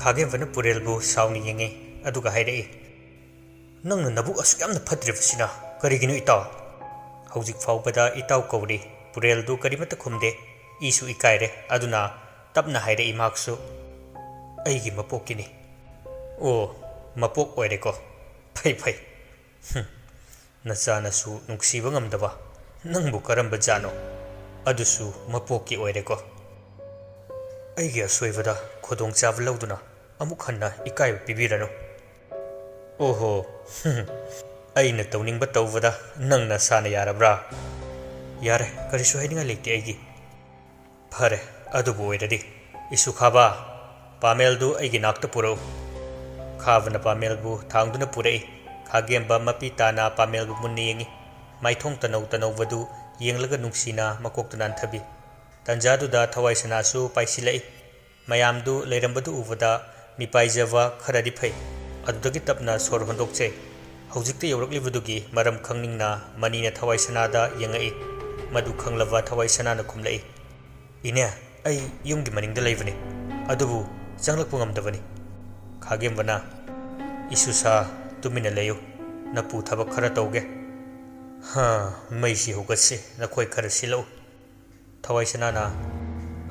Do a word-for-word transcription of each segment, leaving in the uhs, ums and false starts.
ꯈꯥꯒꯦꯝꯕꯅ ꯄꯨꯔꯦꯜꯕꯨ ꯁꯥꯎꯅ ꯌꯦꯡꯉꯤ, ꯑꯗꯨꯒ ꯍꯥꯏꯔꯛꯏ, "ꯅꯪꯅ ꯅꯕꯨꯛ ꯑꯁꯨꯛ ꯌꯥꯝꯅ ꯐꯠꯇ꯭ꯔꯤꯕꯁꯤꯅ ꯀꯔꯤꯒꯤꯅꯣ, ꯏꯇꯥꯎ?" "ꯍꯧꯖꯤꯛ ꯐꯥꯎꯕꯗ ꯏꯇꯥꯎ ꯀꯧꯔꯤ, ꯄꯨꯔꯦꯜꯗꯨ ꯀꯔꯤꯃꯠꯇ ꯈꯨꯝꯗꯦ꯫ ꯏꯁꯨ ꯏꯀꯥꯏꯔꯦ, ꯑꯗꯨꯅ ꯇꯞꯅ ꯍꯥꯏꯔꯛꯏ ꯃꯍꯥꯛꯁꯨ, "ꯑꯩꯒꯤ ꯃꯄꯣꯛꯀꯤꯅꯤ"꯫ "ꯑꯣ, ꯃꯄꯣꯛ ꯑꯣꯏꯔꯦꯀꯣ꯫ ꯐꯩ, ꯐꯩ꯫ ꯍꯨꯝ, ꯅꯆꯥꯅꯁꯨ ꯅꯨꯡꯁꯤꯕ ꯉꯝꯗꯕ ꯅꯪꯕꯨ ꯀꯔꯝꯕ ꯖꯥꯠꯅꯣ? ꯑꯗꯨꯁꯨ ꯃꯄꯣꯛꯀꯤ ꯑꯣꯏꯔꯦꯀꯣ꯫ ꯑꯩꯒꯤ ꯑꯁꯣꯏꯕꯗ ꯈꯨꯗꯣꯡꯆꯥꯕ ꯂꯧꯗꯨꯅ ꯑꯃꯨꯛ ꯍꯟꯅ ꯏꯀꯥꯏꯕ ꯄꯤꯕꯤꯔꯅꯨ"꯫ "ꯑꯣꯍꯣ, ꯍꯨꯝ, ꯑꯩꯅ ꯇꯧꯅꯤꯡꯕ ꯇꯧꯕꯗ ꯅꯪ ꯅꯁꯥꯅ ꯌꯥꯔꯕ꯭ꯔꯥ? ꯌꯥꯔꯦ, ꯀꯔꯤꯁꯨ ꯍꯥꯏꯅꯤꯡꯉꯥꯏ ꯂꯩꯇꯦ ꯑꯩꯒꯤ"꯫ "ꯐꯔꯦ, ꯑꯗꯨꯕꯨ ꯑꯣꯏꯔꯗꯤ, ꯏꯁꯨ ꯈꯥꯕ, ꯄꯥꯃꯦꯜꯗꯨ ꯑꯩꯒꯤ ꯅꯥꯛꯇ ꯄꯨꯔꯛꯎ"꯫ ꯈꯥꯕꯅ ꯄꯥꯃꯦꯜꯕꯨ ꯊꯥꯡꯗꯨꯅ ꯄꯨꯔꯛꯏ꯫ ꯈꯥꯒꯦꯝꯕ ꯃꯄꯤ ꯇꯥꯅ ꯄꯥꯃꯦꯜꯕꯨ ꯃꯨꯟꯅ ꯌꯦꯡꯉꯤ꯫ ꯃꯥꯏꯊꯣꯡ ꯇꯅꯧ ꯇꯅꯧꯕꯗꯨ ꯌꯦꯡꯂꯒ ꯅꯨꯡꯁꯤꯅ ꯃꯀꯣꯛꯇ ꯅꯥꯟꯊꯕꯤ꯫ ꯇꯟꯖꯥꯗꯨꯗ ꯊꯋꯥꯏꯁꯅꯥꯁꯨ ꯄꯥꯏꯁꯤꯜꯂꯛꯏ꯫ ꯃꯌꯥꯝꯗꯨ ꯂꯩꯔꯝꯕꯗꯨ ꯎꯕꯗ ꯃꯤꯄꯥꯏꯖꯕ ꯈꯔꯗꯤ ꯐꯩ꯫ ꯑꯗꯨꯗꯒꯤ ꯇꯞꯅ ꯁꯣꯔ ꯍꯣꯟꯗꯣꯛꯆꯩ꯫ ꯍꯧꯖꯤꯛꯇ ꯌꯧꯔꯛꯂꯤꯕꯗꯨꯒꯤ ꯃꯔꯝ ꯈꯪꯅꯤꯡꯅ ꯃꯅꯤꯅ ꯊꯋꯥꯏꯁꯅꯥꯗ ꯌꯦꯡꯉꯛꯏ꯫ ꯃꯗꯨ ꯈꯪꯂꯕ ꯊꯋꯥꯏꯁꯅꯥꯅ ꯈꯨꯝꯂꯛꯏ, "ꯏꯅꯦ, ꯑꯩ ꯌꯨꯝꯒꯤ ꯃꯅꯤꯡꯗ ꯂꯩꯕꯅꯤ, ꯑꯗꯨꯕꯨ ꯆꯪꯂꯛꯄ ꯉꯝꯗꯕꯅꯤ"꯫ ꯈꯥꯒꯦꯝꯕꯅ, "ꯏꯁꯨꯁꯥ, ꯇꯨꯃꯤꯟꯅ ꯂꯩꯌꯨ꯫ ꯅꯄꯨ ꯊꯕꯛ ꯈꯔ ꯇꯧꯒꯦ"꯫ "ꯍꯥ, ꯃꯩꯁꯤ ꯍꯧꯒꯠꯁꯤ, ꯅꯈꯣꯏ ꯈꯔ ꯁꯤꯜꯂꯛꯎ"꯫ ꯊꯋꯥꯏꯁꯅꯥꯅ,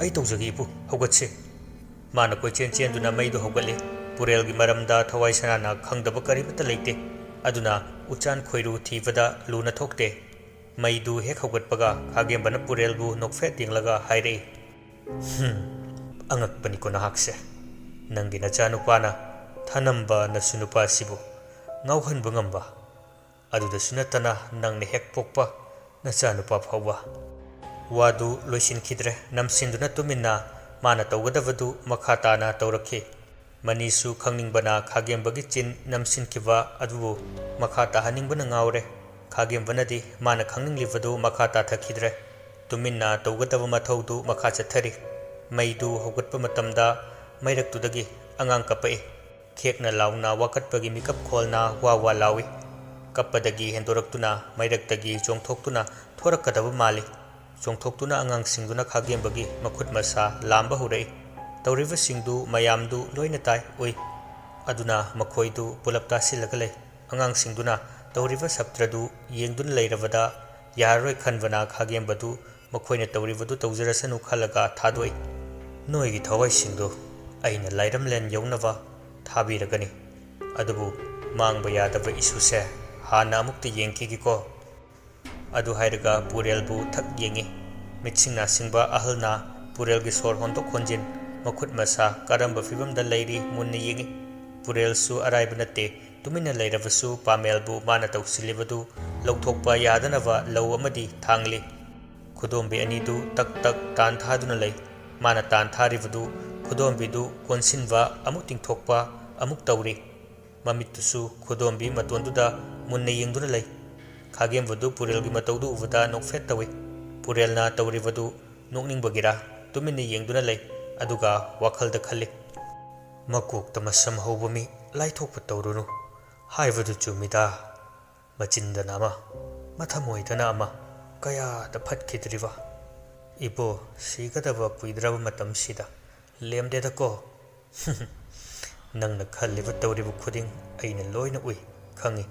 "ꯑꯩ ꯇꯧꯖꯒꯦ ꯏꯄꯨ, ꯍꯧꯒꯠꯁꯤ"꯫ ꯃꯥꯅ ꯀꯣꯏꯆꯦꯟ ꯆꯦꯟꯗꯨꯅ ꯃꯩꯗꯨ ꯍꯧꯒꯠꯂꯤ꯫ ꯄꯨꯔꯦꯜꯒꯤ ꯃꯔꯝꯗ ꯊꯋꯥꯏꯁꯅꯥꯅ ꯈꯪꯗꯕ ꯀꯔꯤꯃꯠꯇ ꯂꯩꯇꯦ꯫ ꯑꯗꯨꯅ ꯎꯆꯥꯟ ꯈꯣꯏꯔꯨ ꯊꯤꯕꯗ ꯂꯨꯅ ꯊꯣꯛꯇꯦ꯫ ꯃꯩꯗꯨ ꯍꯦꯛ ꯍꯧꯒꯠꯄꯒ ꯈꯥꯒꯦꯝꯕꯅ ꯄꯨꯔꯦꯜꯕꯨ ꯅꯣꯛꯐꯦꯠ ꯌꯦꯡꯂꯒ ꯍꯥꯏꯔꯛꯏ, "ꯍꯨꯝ, ꯑꯉꯛꯄꯅꯤꯀꯣ ꯅꯍꯥꯛꯁꯦ꯫ ꯅꯪꯒꯤ ꯅꯆꯥꯅꯨꯄꯥꯅ ꯊꯅꯝꯕ ꯅꯁꯨ ꯅꯨꯄꯥꯁꯤꯕꯨ ꯉꯥꯎꯍꯟꯕ ꯉꯝꯕ꯫ ꯑꯗꯨꯗꯁꯨ ꯅꯠꯇꯅ ꯅꯪꯅ ꯍꯦꯛ ꯄꯣꯛꯄ ꯅꯆꯥꯅꯨꯄꯥ ꯐꯥꯎꯕ"꯫ ꯋꯥꯗꯨ ꯂꯣꯏꯁꯤꯟꯈꯤꯗ꯭ꯔꯦ꯫ ꯅꯝꯁꯤꯟꯗꯨꯅ ꯇꯨꯃꯤꯟꯅ ꯃꯥꯅ ꯇꯧꯒꯗꯕꯗꯨ ꯃꯈꯥ ꯇꯥꯅ ꯇꯧꯔꯛꯈꯤ꯫ ꯃꯅꯤꯁꯨ ꯈꯪꯅꯤꯡꯕꯅ ꯈꯥꯒꯦꯝꯕꯒꯤ ꯆꯤꯟ ꯅꯝꯁꯤꯟꯈꯤꯕ ꯑꯗꯨꯕꯨ ꯃꯈꯥ ꯇꯥꯍꯟꯅꯤꯡꯕꯅ ꯉꯥꯎꯔꯦ꯫ ꯈꯥꯒꯦꯝꯕꯅꯗꯤ ꯃꯥꯅ ꯈꯪꯅꯤꯡꯂꯤꯕꯗꯨ ꯃꯈꯥ ꯇꯥꯊꯈꯤꯗ꯭ꯔꯦ꯫ ꯇꯨꯃꯤꯟꯅ ꯇꯧꯒꯗꯕ ꯃꯊꯧꯗꯨ ꯃꯈꯥ ꯆꯠꯊꯔꯤ꯫ ꯃꯩꯗꯨ ꯍꯧꯒꯠꯄ ꯃꯇꯝꯗ ꯃꯩꯔꯛꯇꯨꯗꯒꯤ ꯑꯉꯥꯡ ꯀꯞꯄꯛꯏ꯫ ꯈꯦꯛꯅ ꯂꯥꯎꯅ ꯋꯥꯀꯠꯄꯒꯤ ꯃꯤꯀꯞ ꯈꯣꯜꯅ ꯋꯥ ꯋꯥ ꯂꯥꯎꯏ꯫ ꯀꯞꯄꯗꯒꯤ ꯍꯦꯟꯗꯣꯔꯛꯇꯨꯅ ꯃꯩꯔꯛꯇꯒꯤ ꯆꯣꯡꯊꯣꯛꯇꯨꯅ ꯊꯣꯔꯛꯀꯗꯕ ꯃꯥꯜꯂꯤ꯫ ꯆꯣꯡꯊꯣꯛꯇꯨꯅ ꯑꯉꯥꯡꯁꯤꯡꯗꯨꯅ ꯈꯥꯒꯦꯝꯕꯒꯤ ꯃꯈꯨꯠ ꯃꯁꯥ ꯂꯥꯝꯕ ꯍꯧꯔꯛꯏ꯫ ꯇꯧꯔꯤꯕꯁꯤꯡꯗꯨ ꯃꯌꯥꯝꯗꯨ ꯂꯣꯏꯅ ꯇꯥꯏ, ꯎꯏ꯫ ꯑꯗꯨꯅ ꯃꯈꯣꯏꯗꯨ ꯄꯨꯂꯞ ꯇꯥꯁꯤꯜꯂꯒ ꯂꯩ꯫ ꯑꯉꯥꯡꯁꯤꯡꯗꯨꯅ ꯇꯧꯔꯤꯕ ꯁꯞꯇ꯭ꯔꯗꯨ ꯌꯦꯡꯗꯨꯅ ꯂꯩꯔꯕꯗ ꯌꯥꯔꯔꯣꯏ ꯈꯟꯕꯅ ꯈꯥꯒꯦꯝꯕꯗꯨ ꯃꯈꯣꯏꯅ ꯇꯧꯔꯤꯕꯗꯨ ꯇꯧꯖꯔꯁꯅꯨ ꯈꯜꯂꯒ ꯊꯥꯗꯣꯛꯏ꯫ "ꯅꯣꯏꯒꯤ ꯊꯋꯥꯏꯁꯤꯡꯗꯨ ꯑꯩꯅ ꯂꯥꯏꯔꯝꯂꯦꯟ ꯌꯧꯅꯕ ꯊꯥꯕꯤꯔꯒꯅꯤ꯫ ꯑꯗꯨꯕꯨ ꯃꯥꯡꯕ ꯌꯥꯗꯕ ꯏꯁꯨꯁꯦ ꯍꯥꯟꯅ ꯑꯃꯨꯛꯇ ꯌꯦꯡꯈꯤꯒꯦꯀꯣ꯫" ꯑꯗꯨ ꯍꯥꯏꯔꯒ ꯄꯨꯔꯦꯜꯕꯨ ꯊꯛ ꯌꯦꯡꯉꯤ꯫ ꯃꯤꯠꯁꯤꯡ ꯅꯥꯁꯤꯡꯕ ꯑꯍꯜꯅ ꯄꯨꯔꯦꯜꯒꯤ ꯁꯣꯔ ꯍꯣꯟꯗꯣꯛ ꯍꯣꯟꯖꯤꯟ, ꯃꯈꯨꯠ ꯃꯁꯥ ꯀꯔꯝꯕ ꯐꯤꯕꯝꯗ ꯂꯩꯔꯤ ꯃꯨꯟꯅ ꯌꯦꯡꯉꯤ꯫ ꯄꯨꯔꯦꯜꯁꯨ ꯑꯔꯥꯏꯕ ꯅꯠꯇꯦ꯫ ꯇꯨꯃꯤꯟꯅ ꯂꯩꯔꯕꯁꯨ ꯄꯥꯃꯦꯜꯕꯨ ꯃꯥꯅ ꯇꯧꯁꯤꯜꯂꯤꯕꯗꯨ ꯂꯧꯊꯣꯛꯄ ꯌꯥꯗꯅꯕ ꯂꯧ ꯑꯃꯗꯤ ꯊꯥꯡꯂꯤ꯫ ꯈꯨꯗꯣꯝꯕꯤ ꯑꯅꯤꯗꯨ ꯇꯛ ꯇꯛ ꯇꯥꯟ ꯊꯥꯗꯨꯅ ꯂꯩ꯫ ꯃꯥꯅ ꯇꯥꯟ ꯊꯥꯔꯤꯕꯗꯨ ꯈꯨꯗꯣꯝꯕꯤꯗꯨ ꯀꯣꯟꯁꯤꯟꯕ, ꯑꯃꯨꯛ ꯇꯤꯡꯊꯣꯛꯄ, ꯑꯃꯨꯛ ꯇꯧꯔꯤ꯫ ꯃꯃꯤꯠꯇꯨꯁꯨ ꯈꯨꯗꯣꯝꯕꯤ ꯃꯇꯣꯟꯗꯨꯗ ꯃꯨꯟꯅ ꯌꯦꯡꯗꯨꯅ ꯂꯩ꯫ ꯈꯥꯒꯦꯝꯕꯗꯨ ꯄꯨꯔꯦꯜꯒꯤ ꯃꯇꯧꯗꯨ ꯎꯕꯗ ꯅꯣꯛꯐꯦꯠ ꯇꯧꯏ꯫ ꯄꯨꯔꯦꯜꯅ ꯇꯧꯔꯤꯕꯗꯨ ꯅꯣꯛꯅꯤꯡꯕꯒꯤꯔꯥ ꯇꯨꯃꯤꯟꯅ ꯌꯦꯡꯗꯨꯅ ꯂꯩ꯫ ꯑꯗꯨꯒ ꯋꯥꯈꯜꯗ ꯈꯜꯂꯤ, "ꯃꯀꯣꯛꯇ ꯃꯁꯝ ꯍꯧꯕ ꯃꯤ ꯂꯥꯏꯊꯣꯛꯄ ꯇꯧꯔꯨꯅꯨ ꯍꯥꯏꯕꯗꯨ ꯆꯨꯝꯃꯤꯗ꯫ ꯃꯆꯤꯟꯗꯅ ꯑꯃ, ꯃꯊꯃꯣꯏꯗꯅ ꯑꯃ, ꯀꯌꯥꯗ ꯐꯠꯈꯤꯗ꯭ꯔꯤꯕ꯫ ꯏꯕꯣ, ꯁꯤꯒꯗꯕ ꯀꯨꯏꯗ꯭ꯔꯕ ꯃꯇꯝꯁꯤꯗ ꯂꯦꯝꯗꯦꯗꯀꯣ꯫" "ꯅꯪꯅ ꯈꯜꯂꯤꯕ ꯇꯧꯔꯤꯕ ꯈꯨꯗꯤꯡ ꯑꯩꯅ ꯂꯣꯏꯅ ꯎꯏ, ꯈꯪꯏ꯫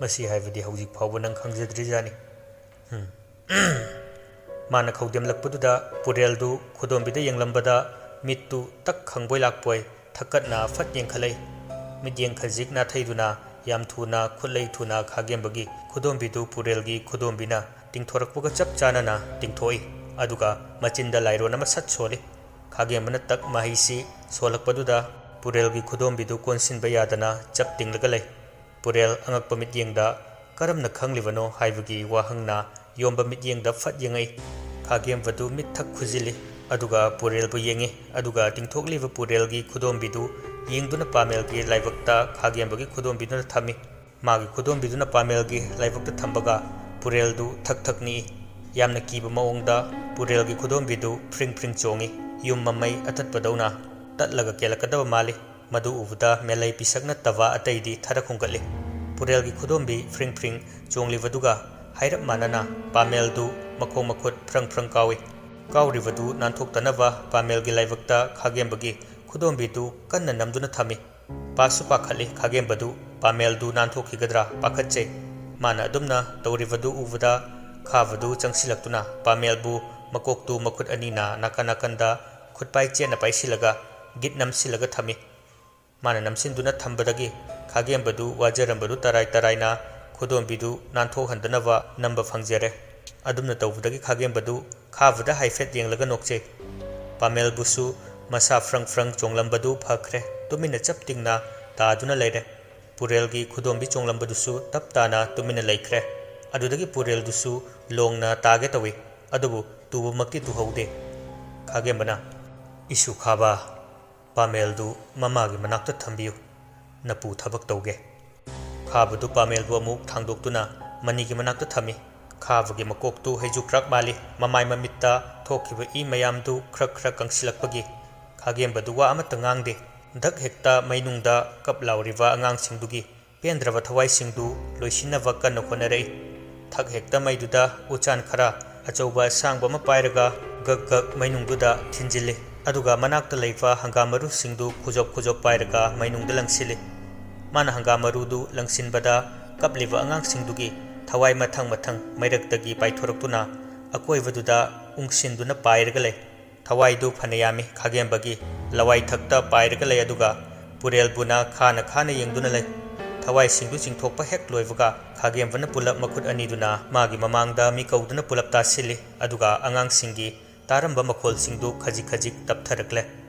ꯃꯁꯤ ꯍꯥꯏꯕꯗꯤ ꯍꯧꯖꯤꯛ ꯐꯥꯎꯕ ꯅꯪ ꯈꯪꯖꯗ꯭ꯔꯤꯖꯥꯠꯅꯤ꯫" ꯍꯨꯝ꯫ ꯃꯥꯅ ꯈꯧꯗꯦꯝꯂꯛꯄꯗꯨꯗ ꯄꯨꯔꯦꯜꯗꯨ ꯈꯨꯗꯣꯝꯕꯤꯗ ꯌꯦꯡꯂꯝꯕꯗ ꯃꯤꯠꯇꯨ ꯇꯛ ꯈꯪꯕꯣꯏ ꯂꯥꯛꯄꯣꯏ ꯊꯛꯀꯠꯅ ꯐꯠ ꯌꯦꯡꯈꯠꯂꯛꯏ꯫ ꯃꯤꯠꯌꯦꯡ ꯈꯖꯤꯛ ꯅꯥꯊꯩꯗꯨꯅ ꯌꯥꯝ ꯊꯨꯅ ꯈꯨꯠꯂꯩ ꯊꯨꯅ ꯈꯥꯒꯦꯝꯕꯒꯤ ꯈꯨꯗꯣꯝꯕꯤꯗꯨ ꯄꯨꯔꯦꯜꯒꯤ ꯈꯨꯗꯣꯝꯕꯤꯅ ꯇꯤꯡꯊꯣꯔꯛꯄꯒ ꯆꯞ ꯆꯥꯅꯅ ꯇꯤꯡꯊꯣꯛꯏ꯫ ꯑꯗꯨꯒ ꯃꯆꯤꯟꯗ ꯂꯥꯏꯔꯣꯟ ꯑꯃ ꯁꯠ ꯁꯣꯜꯂꯤ꯫ ꯈꯥꯒꯦꯝꯕꯅ ꯇꯛ ꯃꯍꯩꯁꯤ ꯁꯣꯜꯂꯛꯄꯗꯨꯗ ꯄꯨꯔꯦꯜꯒꯤ ꯈꯨꯗꯣꯝꯕꯤꯗꯨ ꯀꯣꯟꯁꯤꯟꯕ ꯌꯥꯗꯅ ꯆꯞ ꯇꯤꯡꯂꯒ ꯂꯩ꯫ ꯄꯨꯔꯦꯜ ꯑꯉꯛꯄ ꯃꯤꯠꯌꯦꯡꯗ "ꯀꯔꯝꯅ ꯈꯪꯂꯤꯕꯅꯣ?" ꯍꯥꯏꯕꯒꯤ ꯋꯥꯍꯪꯅ ꯌꯣꯝꯕ ꯃꯤꯠꯌꯦꯡꯗ ꯐꯠ ꯌꯦꯡꯉꯛꯏ꯫ ꯈꯥꯒꯦꯝꯕꯗꯨ ꯃꯤꯠ ꯊꯛ ꯈꯨꯖꯤꯜꯂꯤ, ꯑꯗꯨꯒ ꯄꯨꯔꯦꯜꯕꯨ ꯌꯦꯡꯉꯤ, ꯑꯗꯨꯒ ꯇꯤꯡꯊꯣꯛꯂꯤꯕ ꯄꯨꯔꯦꯜꯒꯤ ꯈꯨꯗꯣꯝꯕꯤꯗꯨ ꯌꯦꯡꯗꯨꯅ ꯄꯥꯃꯦꯜꯒꯤ ꯂꯥꯏꯕꯛꯇ ꯈꯥꯒꯦꯝꯕꯒꯤ ꯈꯨꯗꯣꯝꯕꯤꯗꯨꯅ ꯊꯝꯃꯤ꯫ ꯃꯥꯒꯤ ꯈꯨꯗꯣꯝꯕꯤꯗꯨꯅ ꯄꯥꯃꯦꯜꯒꯤ ꯂꯥꯏꯕꯛꯇ ꯊꯝꯕꯒ ꯄꯨꯔꯦꯜꯗꯨ ꯊꯛ ꯊꯛ ꯅꯤꯛꯏ꯫ ꯌꯥꯝꯅ ꯀꯤꯕ ꯃꯑꯣꯡꯗ ꯄꯨꯔꯦꯜꯒꯤ ꯈꯨꯗꯣꯝꯕꯤꯗꯨ ꯐ꯭ꯔꯤꯡ ꯐ꯭ꯔꯤꯡ ꯆꯣꯡꯉꯤ꯫ ꯌꯨꯝ ꯃꯃꯩ ꯑꯇꯠꯄꯗꯧꯅ ꯇꯠꯂꯒ ꯀꯦꯜꯂꯛꯀꯗꯕ ꯃꯥꯜꯂꯤ꯫ ꯃꯗꯨ ꯎꯕꯗ ꯃꯦꯂꯩ ꯄꯤꯁꯛ ꯅꯠꯇꯕ ꯑꯇꯩꯗꯤ ꯊꯔꯛ ꯍꯨꯝꯒꯠꯂꯤ꯫ ꯄꯨꯔꯦꯜꯒꯤ ꯈꯨꯗꯣꯝꯕꯤ ꯐ꯭ꯔꯤꯡ ꯐ꯭ꯔꯤꯡ ꯆꯣꯡꯂꯤꯕꯗꯨꯒ ꯍꯥꯏꯔꯞ ꯃꯥꯟꯅꯅ ꯄꯥꯃꯦꯜꯗꯨ ꯃꯈꯣꯡ ꯃꯈꯨꯠ ꯐ꯭ꯔꯪ ꯐ꯭ꯔꯪ ꯀꯥꯎꯏ꯫ ꯀꯥꯎꯔꯤꯕꯗꯨ ꯅꯥꯟꯊꯣꯛꯇꯅꯕ ꯄꯥꯃꯦꯜꯒꯤ ꯂꯥꯏꯕꯛꯇ ꯈꯥꯒꯦꯝꯕꯒꯤ ꯈꯨꯗꯣꯝꯕꯤꯗꯨ ꯀꯟꯅ ꯅꯝꯗꯨꯅ ꯊꯝꯃꯤ꯫ ꯄꯥꯁꯨ ꯄꯥꯈꯠꯂꯤ ꯈꯥꯒꯦꯝꯕꯗꯨ ꯄꯥꯃꯦꯜꯗꯨ ꯅꯥꯟꯊꯣꯛꯈꯤꯒꯗ꯭ꯔꯥ ꯄꯥꯈꯠꯆꯩ꯫ ꯃꯥꯅ ꯑꯗꯨꯝꯅ ꯇꯧꯔꯤꯕꯗꯨ ꯎꯕꯗ ꯈꯥꯕꯗꯨ ꯆꯪꯁꯤꯜꯂꯛꯇꯨꯅ ꯄꯥꯃꯦꯜꯕꯨ ꯃꯀꯣꯛꯇꯨ ꯃꯈꯨꯠ ꯑꯅꯤꯅ ꯅꯥꯀꯟ ꯅꯥꯀꯟꯗ ꯈꯨꯠꯄꯥꯏ ꯆꯦꯠꯅ ꯄꯥꯏꯁꯤꯜꯂꯒ ꯒꯤꯠ ꯅꯝꯁꯤꯜꯂꯒ ꯊꯝꯃꯤ꯫ ꯃꯥꯅ ꯅꯝꯁꯤꯟꯗꯨꯅ ꯊꯝꯕꯗꯒꯤ ꯈꯥꯒꯦꯝꯕꯗꯨ ꯋꯥꯖꯔꯝꯕꯗꯨ ꯇꯔꯥꯏ ꯇꯔꯥꯏꯅ ꯈꯨꯗꯣꯝꯕꯤꯗꯨ ꯅꯥꯟꯊꯣꯛꯍꯟꯗꯅꯕ ꯅꯝꯕ ꯐꯪꯖꯔꯦ꯫ ꯑꯗꯨꯝꯅ ꯇꯧꯕꯗꯒꯤ ꯈꯥꯒꯦꯝꯕꯗꯨ ꯈꯥꯕꯗ ꯍꯥꯏꯐꯦꯠ ꯌꯦꯡꯂꯒ ꯅꯣꯛꯆꯩ꯫ ꯄꯥꯃꯦꯜꯕꯨꯁꯨ ꯃꯁꯥ ꯐ꯭ꯔꯪ ꯐ꯭ꯔꯪ ꯆꯣꯡꯂꯝꯕꯗꯨ ꯐꯈ꯭ꯔꯦ꯫ ꯇꯨꯃꯤꯟꯅ ꯆꯞ ꯇꯤꯡꯅ ꯇꯥꯗꯨꯅ ꯂꯩꯔꯦ꯫ ꯄꯨꯔꯦꯜꯒꯤ ꯈꯨꯗꯣꯝꯕꯤ ꯆꯣꯡꯂꯝꯕꯗꯨꯁꯨ ꯇꯞ ꯇꯥꯅ ꯇꯨꯃꯤꯟꯅ ꯂꯩꯈ꯭ꯔꯦ꯫ ꯑꯗꯨꯗꯒꯤ ꯄꯨꯔꯦꯜꯗꯨꯁꯨ ꯂꯣꯡꯅ ꯇꯥꯒꯦ ꯇꯧꯏ, ꯑꯗꯨꯕꯨ ꯇꯨꯕꯃꯛꯇꯤ ꯇꯨꯍꯧꯗꯦ꯫ ꯈꯥꯒꯦꯝꯕꯅ, "ꯏꯁꯨ ꯈꯥꯕ, ꯄꯥꯃꯦꯜꯗꯨ ꯃꯃꯥꯒꯤ ꯃꯅꯥꯛꯇ ꯊꯝꯕꯤꯌꯨ꯫ ꯅꯄꯨ ꯊꯕꯛ ꯇꯧꯒꯦ꯫" ꯈꯥꯕꯗꯨ ꯄꯥꯃꯦꯜꯕꯨ ꯑꯃꯨꯛ ꯊꯥꯡꯗꯣꯛꯇꯨꯅ ꯃꯅꯤꯒꯤ ꯃꯅꯥꯛꯇ ꯊꯝꯃꯤ꯫ ꯈꯥꯕꯒꯤ ꯃꯀꯣꯛꯇꯨ ꯍꯩꯖꯨ ꯈ꯭ꯔꯛ ꯃꯥꯜꯂꯤ꯫ ꯃꯃꯥꯏ ꯃꯃꯤꯠꯇ ꯊꯣꯛꯈꯤꯕ ꯏ ꯃꯌꯥꯝꯗꯨ ꯈ꯭ꯔꯛ ꯈ꯭ꯔꯛ ꯀꯪꯁꯤꯜꯂꯛꯄꯒꯤ ꯈꯥꯒꯦꯝꯕꯗꯨ ꯋꯥ ꯑꯃꯠꯇ ꯉꯥꯡꯗꯦ꯫ ꯙꯛ ꯍꯦꯛꯇ ꯃꯩꯅꯨꯡꯗ ꯀꯞ ꯂꯥꯎꯔꯤꯕ ꯑꯉꯥꯡꯁꯤꯡꯗꯨꯒꯤ ꯄꯦꯟꯗ꯭ꯔꯕ ꯊꯋꯥꯏꯁꯤꯡꯗꯨ ꯂꯣꯏꯁꯤꯟꯅꯕ ꯀꯟꯅ ꯍꯣꯠꯅꯔꯛꯏ꯫ ꯊꯛ ꯍꯦꯛꯇ ꯃꯩꯗꯨꯗ ꯎꯆꯥꯟ ꯈꯔ ꯑꯆꯧꯕ ꯑꯁꯥꯡꯕ ꯑꯃ ꯄꯥꯏꯔꯒ ꯒꯛ ꯒꯛ ꯃꯩꯅꯨꯡꯗꯨꯗ ꯊꯤꯟꯖꯤꯜꯂꯤ꯫ ꯑꯗꯨꯒ ꯃꯅꯥꯛꯇ ꯂꯩꯕ ꯍꯪꯒꯥꯝ ꯃꯔꯨꯁꯤꯡꯗꯨ ꯈꯨꯖꯣꯞ ꯈꯨꯖꯣꯞ ꯄꯥꯏꯔꯒ ꯃꯩꯅꯨꯡꯗ ꯂꯪꯁꯤꯜꯂꯤ꯫ ꯃꯥꯅ ꯍꯪꯒꯥꯝ ꯃꯔꯨꯗꯨ ꯂꯪꯁꯤꯟꯕꯗ ꯀꯞꯂꯤꯕ ꯑꯉꯥꯡꯁꯤꯡꯗꯨꯒꯤ ꯊꯋꯥꯏ ꯃꯊꯪ ꯃꯊꯪ ꯃꯩꯔꯛꯇꯒꯤ ꯄꯥꯏꯊꯣꯔꯛꯇꯨꯅ ꯑꯀꯣꯏꯕꯗꯨꯗ ꯎꯪꯁꯤꯟꯗꯨꯅ ꯄꯥꯏꯔꯒ ꯂꯩ꯫ ꯊꯋꯥꯏꯗꯨ ꯐꯅ ꯌꯥꯝꯃꯤ꯫ ꯈꯥꯒꯦꯝꯕꯒꯤ ꯂꯋꯥꯏ ꯊꯛꯇ ꯄꯥꯏꯔꯒ ꯂꯩ, ꯑꯗꯨꯒ ꯄꯨꯔꯦꯜꯕꯨꯅ ꯈꯥꯅ ꯈꯥꯅ ꯌꯦꯡꯗꯨꯅ ꯂꯩ꯫ ꯊꯋꯥꯏꯁꯤꯡꯗꯨ ꯆꯤꯡꯊꯣꯛꯄ ꯍꯦꯛ ꯂꯣꯏꯕꯒ ꯈꯥꯒꯦꯝꯕꯅ ꯄꯨꯂꯞ ꯃꯈꯨꯠ ꯑꯅꯤꯗꯨꯅ ꯃꯥꯒꯤ ꯃꯃꯥꯡꯗ ꯃꯤ ꯀꯧꯗꯨꯅ ꯄꯨꯂꯞ ꯇꯥꯁꯤꯜꯂꯤ, ꯑꯗꯨꯒ ꯑꯉꯥꯡꯁꯤꯡꯒꯤ ꯇꯥꯔꯝꯕ ꯃꯈꯣꯜꯁꯤꯡꯗꯨ ꯈꯖꯤꯛ ꯈꯖꯤꯛ ꯇꯞꯊꯔꯛꯂꯦ꯫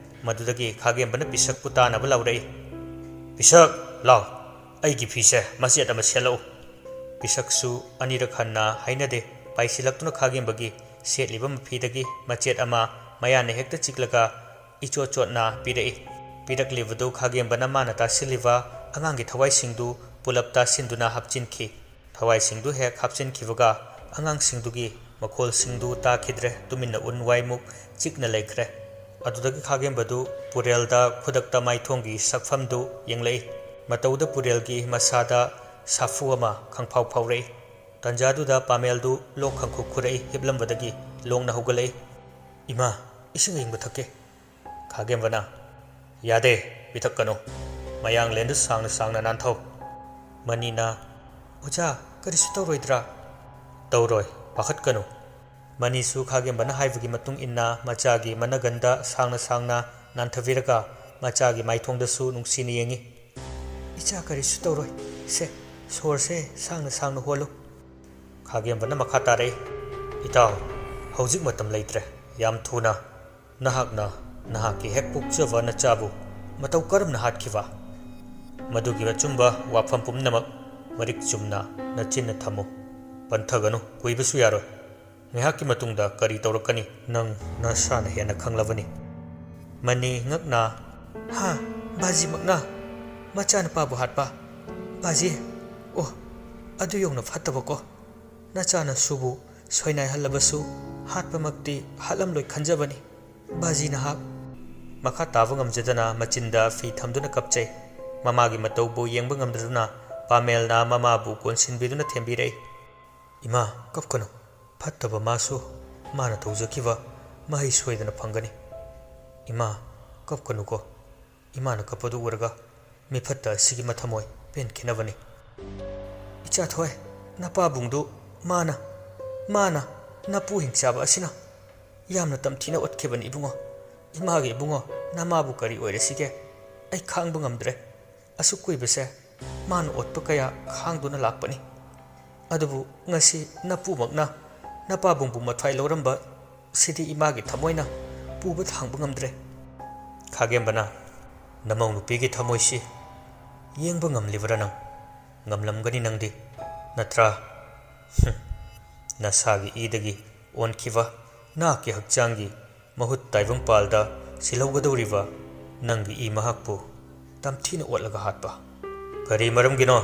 ꯃꯗꯨꯗꯒꯤ ꯈꯥꯒꯦꯝꯕꯅ ꯄꯤꯁꯛꯄꯨ ꯇꯥꯅꯕ ꯂꯥꯎꯔꯛꯏ, "ꯄꯤꯁꯛ, ꯂꯥꯎ, ꯑꯩꯒꯤ ꯐꯤꯁꯦ ꯃꯆꯦꯠ ꯑꯃ ꯁꯦꯠꯂꯛꯎ꯫" ꯄꯤꯁꯛꯁꯨ ꯑꯅꯤꯔꯛ ꯍꯟꯅ ꯍꯥꯏꯅꯗꯦ꯫ ꯄꯥꯏꯁꯤꯜꯂꯛꯇꯨꯅ ꯈꯥꯒꯦꯝꯕꯒꯤ ꯁꯦꯠꯂꯤꯕ ꯃꯐꯤꯗꯒꯤ ꯃꯆꯦꯠ ꯑꯃ ꯃꯌꯥꯅ ꯍꯦꯛꯇ ꯆꯤꯛꯂꯒ ꯏꯆꯣꯠ ꯆꯣꯠꯅ ꯄꯤꯔꯛꯏ꯫ ꯄꯤꯔꯛꯂꯤꯕꯗꯨ ꯈꯥꯒꯦꯝꯕꯅ ꯃꯥꯅ ꯇꯥꯁꯤꯜꯂꯤꯕ ꯑꯉꯥꯡꯒꯤ ꯊꯋꯥꯏꯁꯤꯡꯗꯨ ꯄꯨꯂꯞ ꯇꯥꯁꯤꯟꯗꯨꯅ ꯍꯥꯞꯆꯤꯟꯈꯤ꯫ ꯊꯋꯥꯏꯁꯤꯡꯗꯨ ꯍꯦꯛ ꯍꯥꯞꯆꯤꯟꯈꯤꯕꯒ ꯑꯉꯥꯡꯁꯤꯡꯗꯨꯒꯤ ꯃꯈꯣꯜꯁꯤꯡꯗꯨ ꯇꯥꯈꯤꯗ꯭ꯔꯦ꯫ ꯇꯨꯃꯤꯟꯅ ꯎꯟ ꯋꯥꯏꯃꯨꯛ ꯆꯤꯛꯅ ꯂꯩꯈ꯭ꯔꯦ꯫ ꯑꯗꯨꯗꯒꯤ ꯈꯥꯒꯦꯝꯕꯗꯨ ꯄꯨꯔꯦꯜꯗ ꯈꯨꯗꯛꯇ ꯃꯥꯏꯊꯣꯡꯒꯤ ꯁꯛꯐꯝꯗꯨ ꯌꯦꯡꯂꯛꯏ꯫ ꯃꯇꯧꯗ ꯄꯨꯔꯦꯜꯒꯤ ꯃꯁꯥꯗ ꯁꯥꯐꯨ ꯑꯃ ꯈꯪꯐꯥꯎ ꯐꯥꯎꯔꯛꯏ꯫ ꯇꯟꯖꯥꯗꯨꯗ ꯄꯥꯃꯦꯜꯗꯨ ꯂꯣꯛ ꯈꯪꯈꯨ ꯈꯨꯔꯛꯏ, ꯍꯤꯞꯂꯝꯕꯗꯒꯤ ꯂꯣꯡꯅ ꯍꯧꯒꯠꯂꯛꯏ꯫ "ꯏꯃꯥ, ꯏꯁꯤꯡ ꯑꯏꯪꯕ ꯊꯛꯀꯦ꯫" ꯈꯥꯒꯦꯝꯕꯅ, "ꯌꯥꯗꯦ, ꯄꯤꯊꯛꯀꯅꯨ꯫ ꯃꯌꯥꯡꯂꯦꯟꯗꯨ ꯁꯥꯡꯅ ꯁꯥꯡꯅ ꯅꯥꯟꯊꯧ꯫" ꯃꯅꯤꯅ, "ꯑꯣꯖꯥ, ꯀꯔꯤꯁꯨ ꯇꯧꯔꯣꯏꯗ꯭ꯔꯥ?" "ꯇꯧꯔꯣꯏ, ꯄꯥꯈꯠꯀꯅꯨ꯫" ꯃꯅꯤꯁꯨ ꯈꯥꯒꯦꯝꯕꯅ ꯍꯥꯏꯕꯒꯤ ꯃꯇꯨꯡ ꯏꯟꯅ ꯃꯆꯥꯒꯤ ꯃꯅꯒꯟꯗ ꯁꯥꯡꯅ ꯁꯥꯡꯅ ꯅꯥꯟꯊꯕꯤꯔꯒ ꯃꯆꯥꯒꯤ ꯃꯥꯏꯊꯣꯡꯗꯁꯨ ꯅꯨꯡꯁꯤꯅ ꯌꯦꯡꯉꯤ꯫ "ꯏꯆꯥ ꯀꯔꯤꯁꯨ ꯇꯧꯔꯣꯏ꯫ ꯁꯦ, ꯁꯣꯔꯁꯦ ꯁꯥꯡꯅ ꯁꯥꯡꯅ ꯍꯣꯜꯂꯨ꯫" ꯈꯥꯒꯦꯝꯕꯅ ꯃꯈꯥ ꯇꯥꯔꯛꯏ, "ꯏꯇꯥꯎ, ꯍꯧꯖꯤꯛ ꯃꯇꯝ ꯂꯩꯇ꯭ꯔꯦ꯫ ꯌꯥꯝ ꯊꯨꯅ ꯅꯍꯥꯛꯅ ꯅꯍꯥꯛꯀꯤ ꯍꯦꯛ ꯄꯣꯛꯆꯕ ꯅꯆꯥꯕꯨ ꯃꯇꯧ ꯀꯔꯝꯅ ꯍꯥꯠꯈꯤꯕ? ꯃꯗꯨꯒꯤ ꯑꯆꯨꯝꯕ ꯋꯥꯐꯝ ꯄꯨꯝꯅꯃꯛ ꯃꯔꯤꯛ ꯆꯨꯝꯅ ꯅꯆꯤꯟꯅ ꯊꯝꯃꯨ꯫ ꯄꯟꯊꯒꯅꯨ, ꯀꯨꯏꯕꯁꯨ ꯌꯥꯔꯣꯏ꯫ ꯉꯥꯏꯍꯥꯛꯀꯤ ꯃꯇꯨꯡꯗ ꯀꯔꯤ ꯇꯧꯔꯛꯀꯅꯤ, ꯅꯪ ꯅꯁꯥꯅ ꯍꯦꯟꯅ ꯈꯪꯂꯕꯅꯤ꯫" ꯃꯅꯤ ꯉꯛꯅ, "ꯍꯥ? ꯕꯥꯖꯤꯃꯛꯅ ꯃꯆꯥꯅꯨꯄꯥꯕꯨ ꯍꯥꯠꯄ? ꯕꯥꯖꯤ? ꯑꯣ, ꯑꯗꯨ ꯌꯧꯅ ꯐꯠꯇꯕꯀꯣ꯫ ꯅꯆꯥꯅꯁꯨꯕꯨ ꯁꯣꯏꯅꯥꯏꯍꯜꯂꯕꯁꯨ ꯍꯥꯠꯄꯃꯛꯇꯤ ꯍꯥꯠꯂꯝꯂꯣꯏ ꯈꯟꯖꯕꯅꯤ꯫ ꯕꯥꯖꯤ ꯅꯍꯥꯛ꯫" ꯃꯈꯥ ꯇꯥꯕ ꯉꯝꯖꯗꯅ ꯃꯆꯤꯟꯗ ꯐꯤ ꯊꯝꯗꯨꯅ ꯀꯞꯆꯩ꯫ ꯃꯃꯥꯒꯤ ꯃꯇꯧꯕꯨ ꯌꯦꯡꯕ ꯉꯝꯗꯗꯨꯅ ꯄꯥꯃꯦꯜꯅ ꯃꯃꯥꯕꯨ ꯀꯣꯟꯁꯤꯟꯕꯤꯗꯨꯅ ꯊꯦꯝꯕꯤꯔꯛꯏ꯫ "ꯏꯃꯥ, ꯀꯞꯀꯅꯨ꯫ ꯐꯠꯇꯕ ꯃꯥꯁꯨ ꯃꯥꯅ ꯇꯧꯖꯈꯤꯕ ꯃꯍꯩ ꯁꯣꯏꯗꯅ ꯐꯪꯒꯅꯤ꯫ ꯏꯃꯥ, ꯀꯞꯀꯅꯨꯀꯣ꯫ ꯏꯃꯥꯅ ꯀꯞꯄꯗꯨ ꯎꯔꯒ ꯃꯤꯐꯠꯇ ꯑꯁꯤꯒꯤ ꯃꯊꯃꯣꯏ ꯄꯦꯟꯈꯤꯅꯕꯅꯤ꯫" "ꯏꯆꯥꯊꯣꯏ, ꯅꯄꯥꯕꯨꯡꯗꯨ ꯃꯥꯅ, ꯃꯥꯅ, ꯅꯄꯨ ꯍꯤꯡꯆꯥꯕ ꯑꯁꯤꯅ ꯌꯥꯝꯅ ꯇꯝꯊꯤꯅ ꯑꯣꯠꯈꯤꯕꯅꯤ ꯏꯕꯨꯡꯉꯣ꯫ ꯏꯃꯥꯒꯤ ꯏꯕꯨꯡꯉꯣ, ꯅꯃꯥꯕꯨ ꯀꯔꯤ ꯑꯣꯏꯔꯁꯤꯒꯦ? ꯑꯩ ꯈꯥꯡꯕ ꯉꯝꯗ꯭ꯔꯦ꯫ ꯑꯁꯨꯛ ꯀꯨꯏꯕꯁꯦ ꯃꯥꯅ ꯑꯣꯠꯄ ꯀꯌꯥ ꯈꯥꯡꯗꯨꯅ ꯂꯥꯛꯄꯅꯤ꯫ ꯑꯗꯨꯕꯨ ꯉꯁꯤ ꯅꯄꯨꯃꯛꯅ ꯅꯄꯥꯕꯨꯡꯕꯨ ꯃꯊ꯭ꯋꯥꯏ ꯂꯧꯔꯝꯕ ꯁꯤꯗꯤ ꯏꯃꯥꯒꯤ ꯊꯃꯣꯏꯅ ꯄꯨꯕ ꯊꯥꯡꯕ ꯉꯝꯗ꯭ꯔꯦ꯫" ꯈꯥꯒꯦꯝꯕꯅ, "ꯅꯃꯧ ꯅꯨꯄꯤꯒꯤ ꯊꯃꯣꯏꯁꯤ ꯌꯦꯡꯕ ꯉꯝꯂꯤꯕꯔꯥ ꯅꯪ? ꯉꯝꯂꯝꯒꯅꯤ ꯅꯪꯗꯤ, ꯅꯠꯇ꯭ꯔꯥ? ꯍꯨꯝ, ꯅꯁꯥꯒꯤ ꯏꯗꯒꯤ ꯑꯣꯟꯈꯤꯕ ꯅꯍꯥꯛꯀꯤ ꯍꯛꯆꯥꯡꯒꯤ ꯃꯍꯨꯠ ꯇꯥꯏꯕꯪꯄꯥꯜꯗ ꯁꯤꯜꯍꯧꯒꯗꯧꯔꯤꯕ ꯅꯪꯒꯤ ꯏ ꯃꯍꯥꯛꯄꯨ ꯇꯝꯊꯤꯅ ꯑꯣꯠꯂꯒ ꯍꯥꯠꯄ꯫ ꯀꯔꯤ ꯃꯔꯝꯒꯤꯅꯣ?"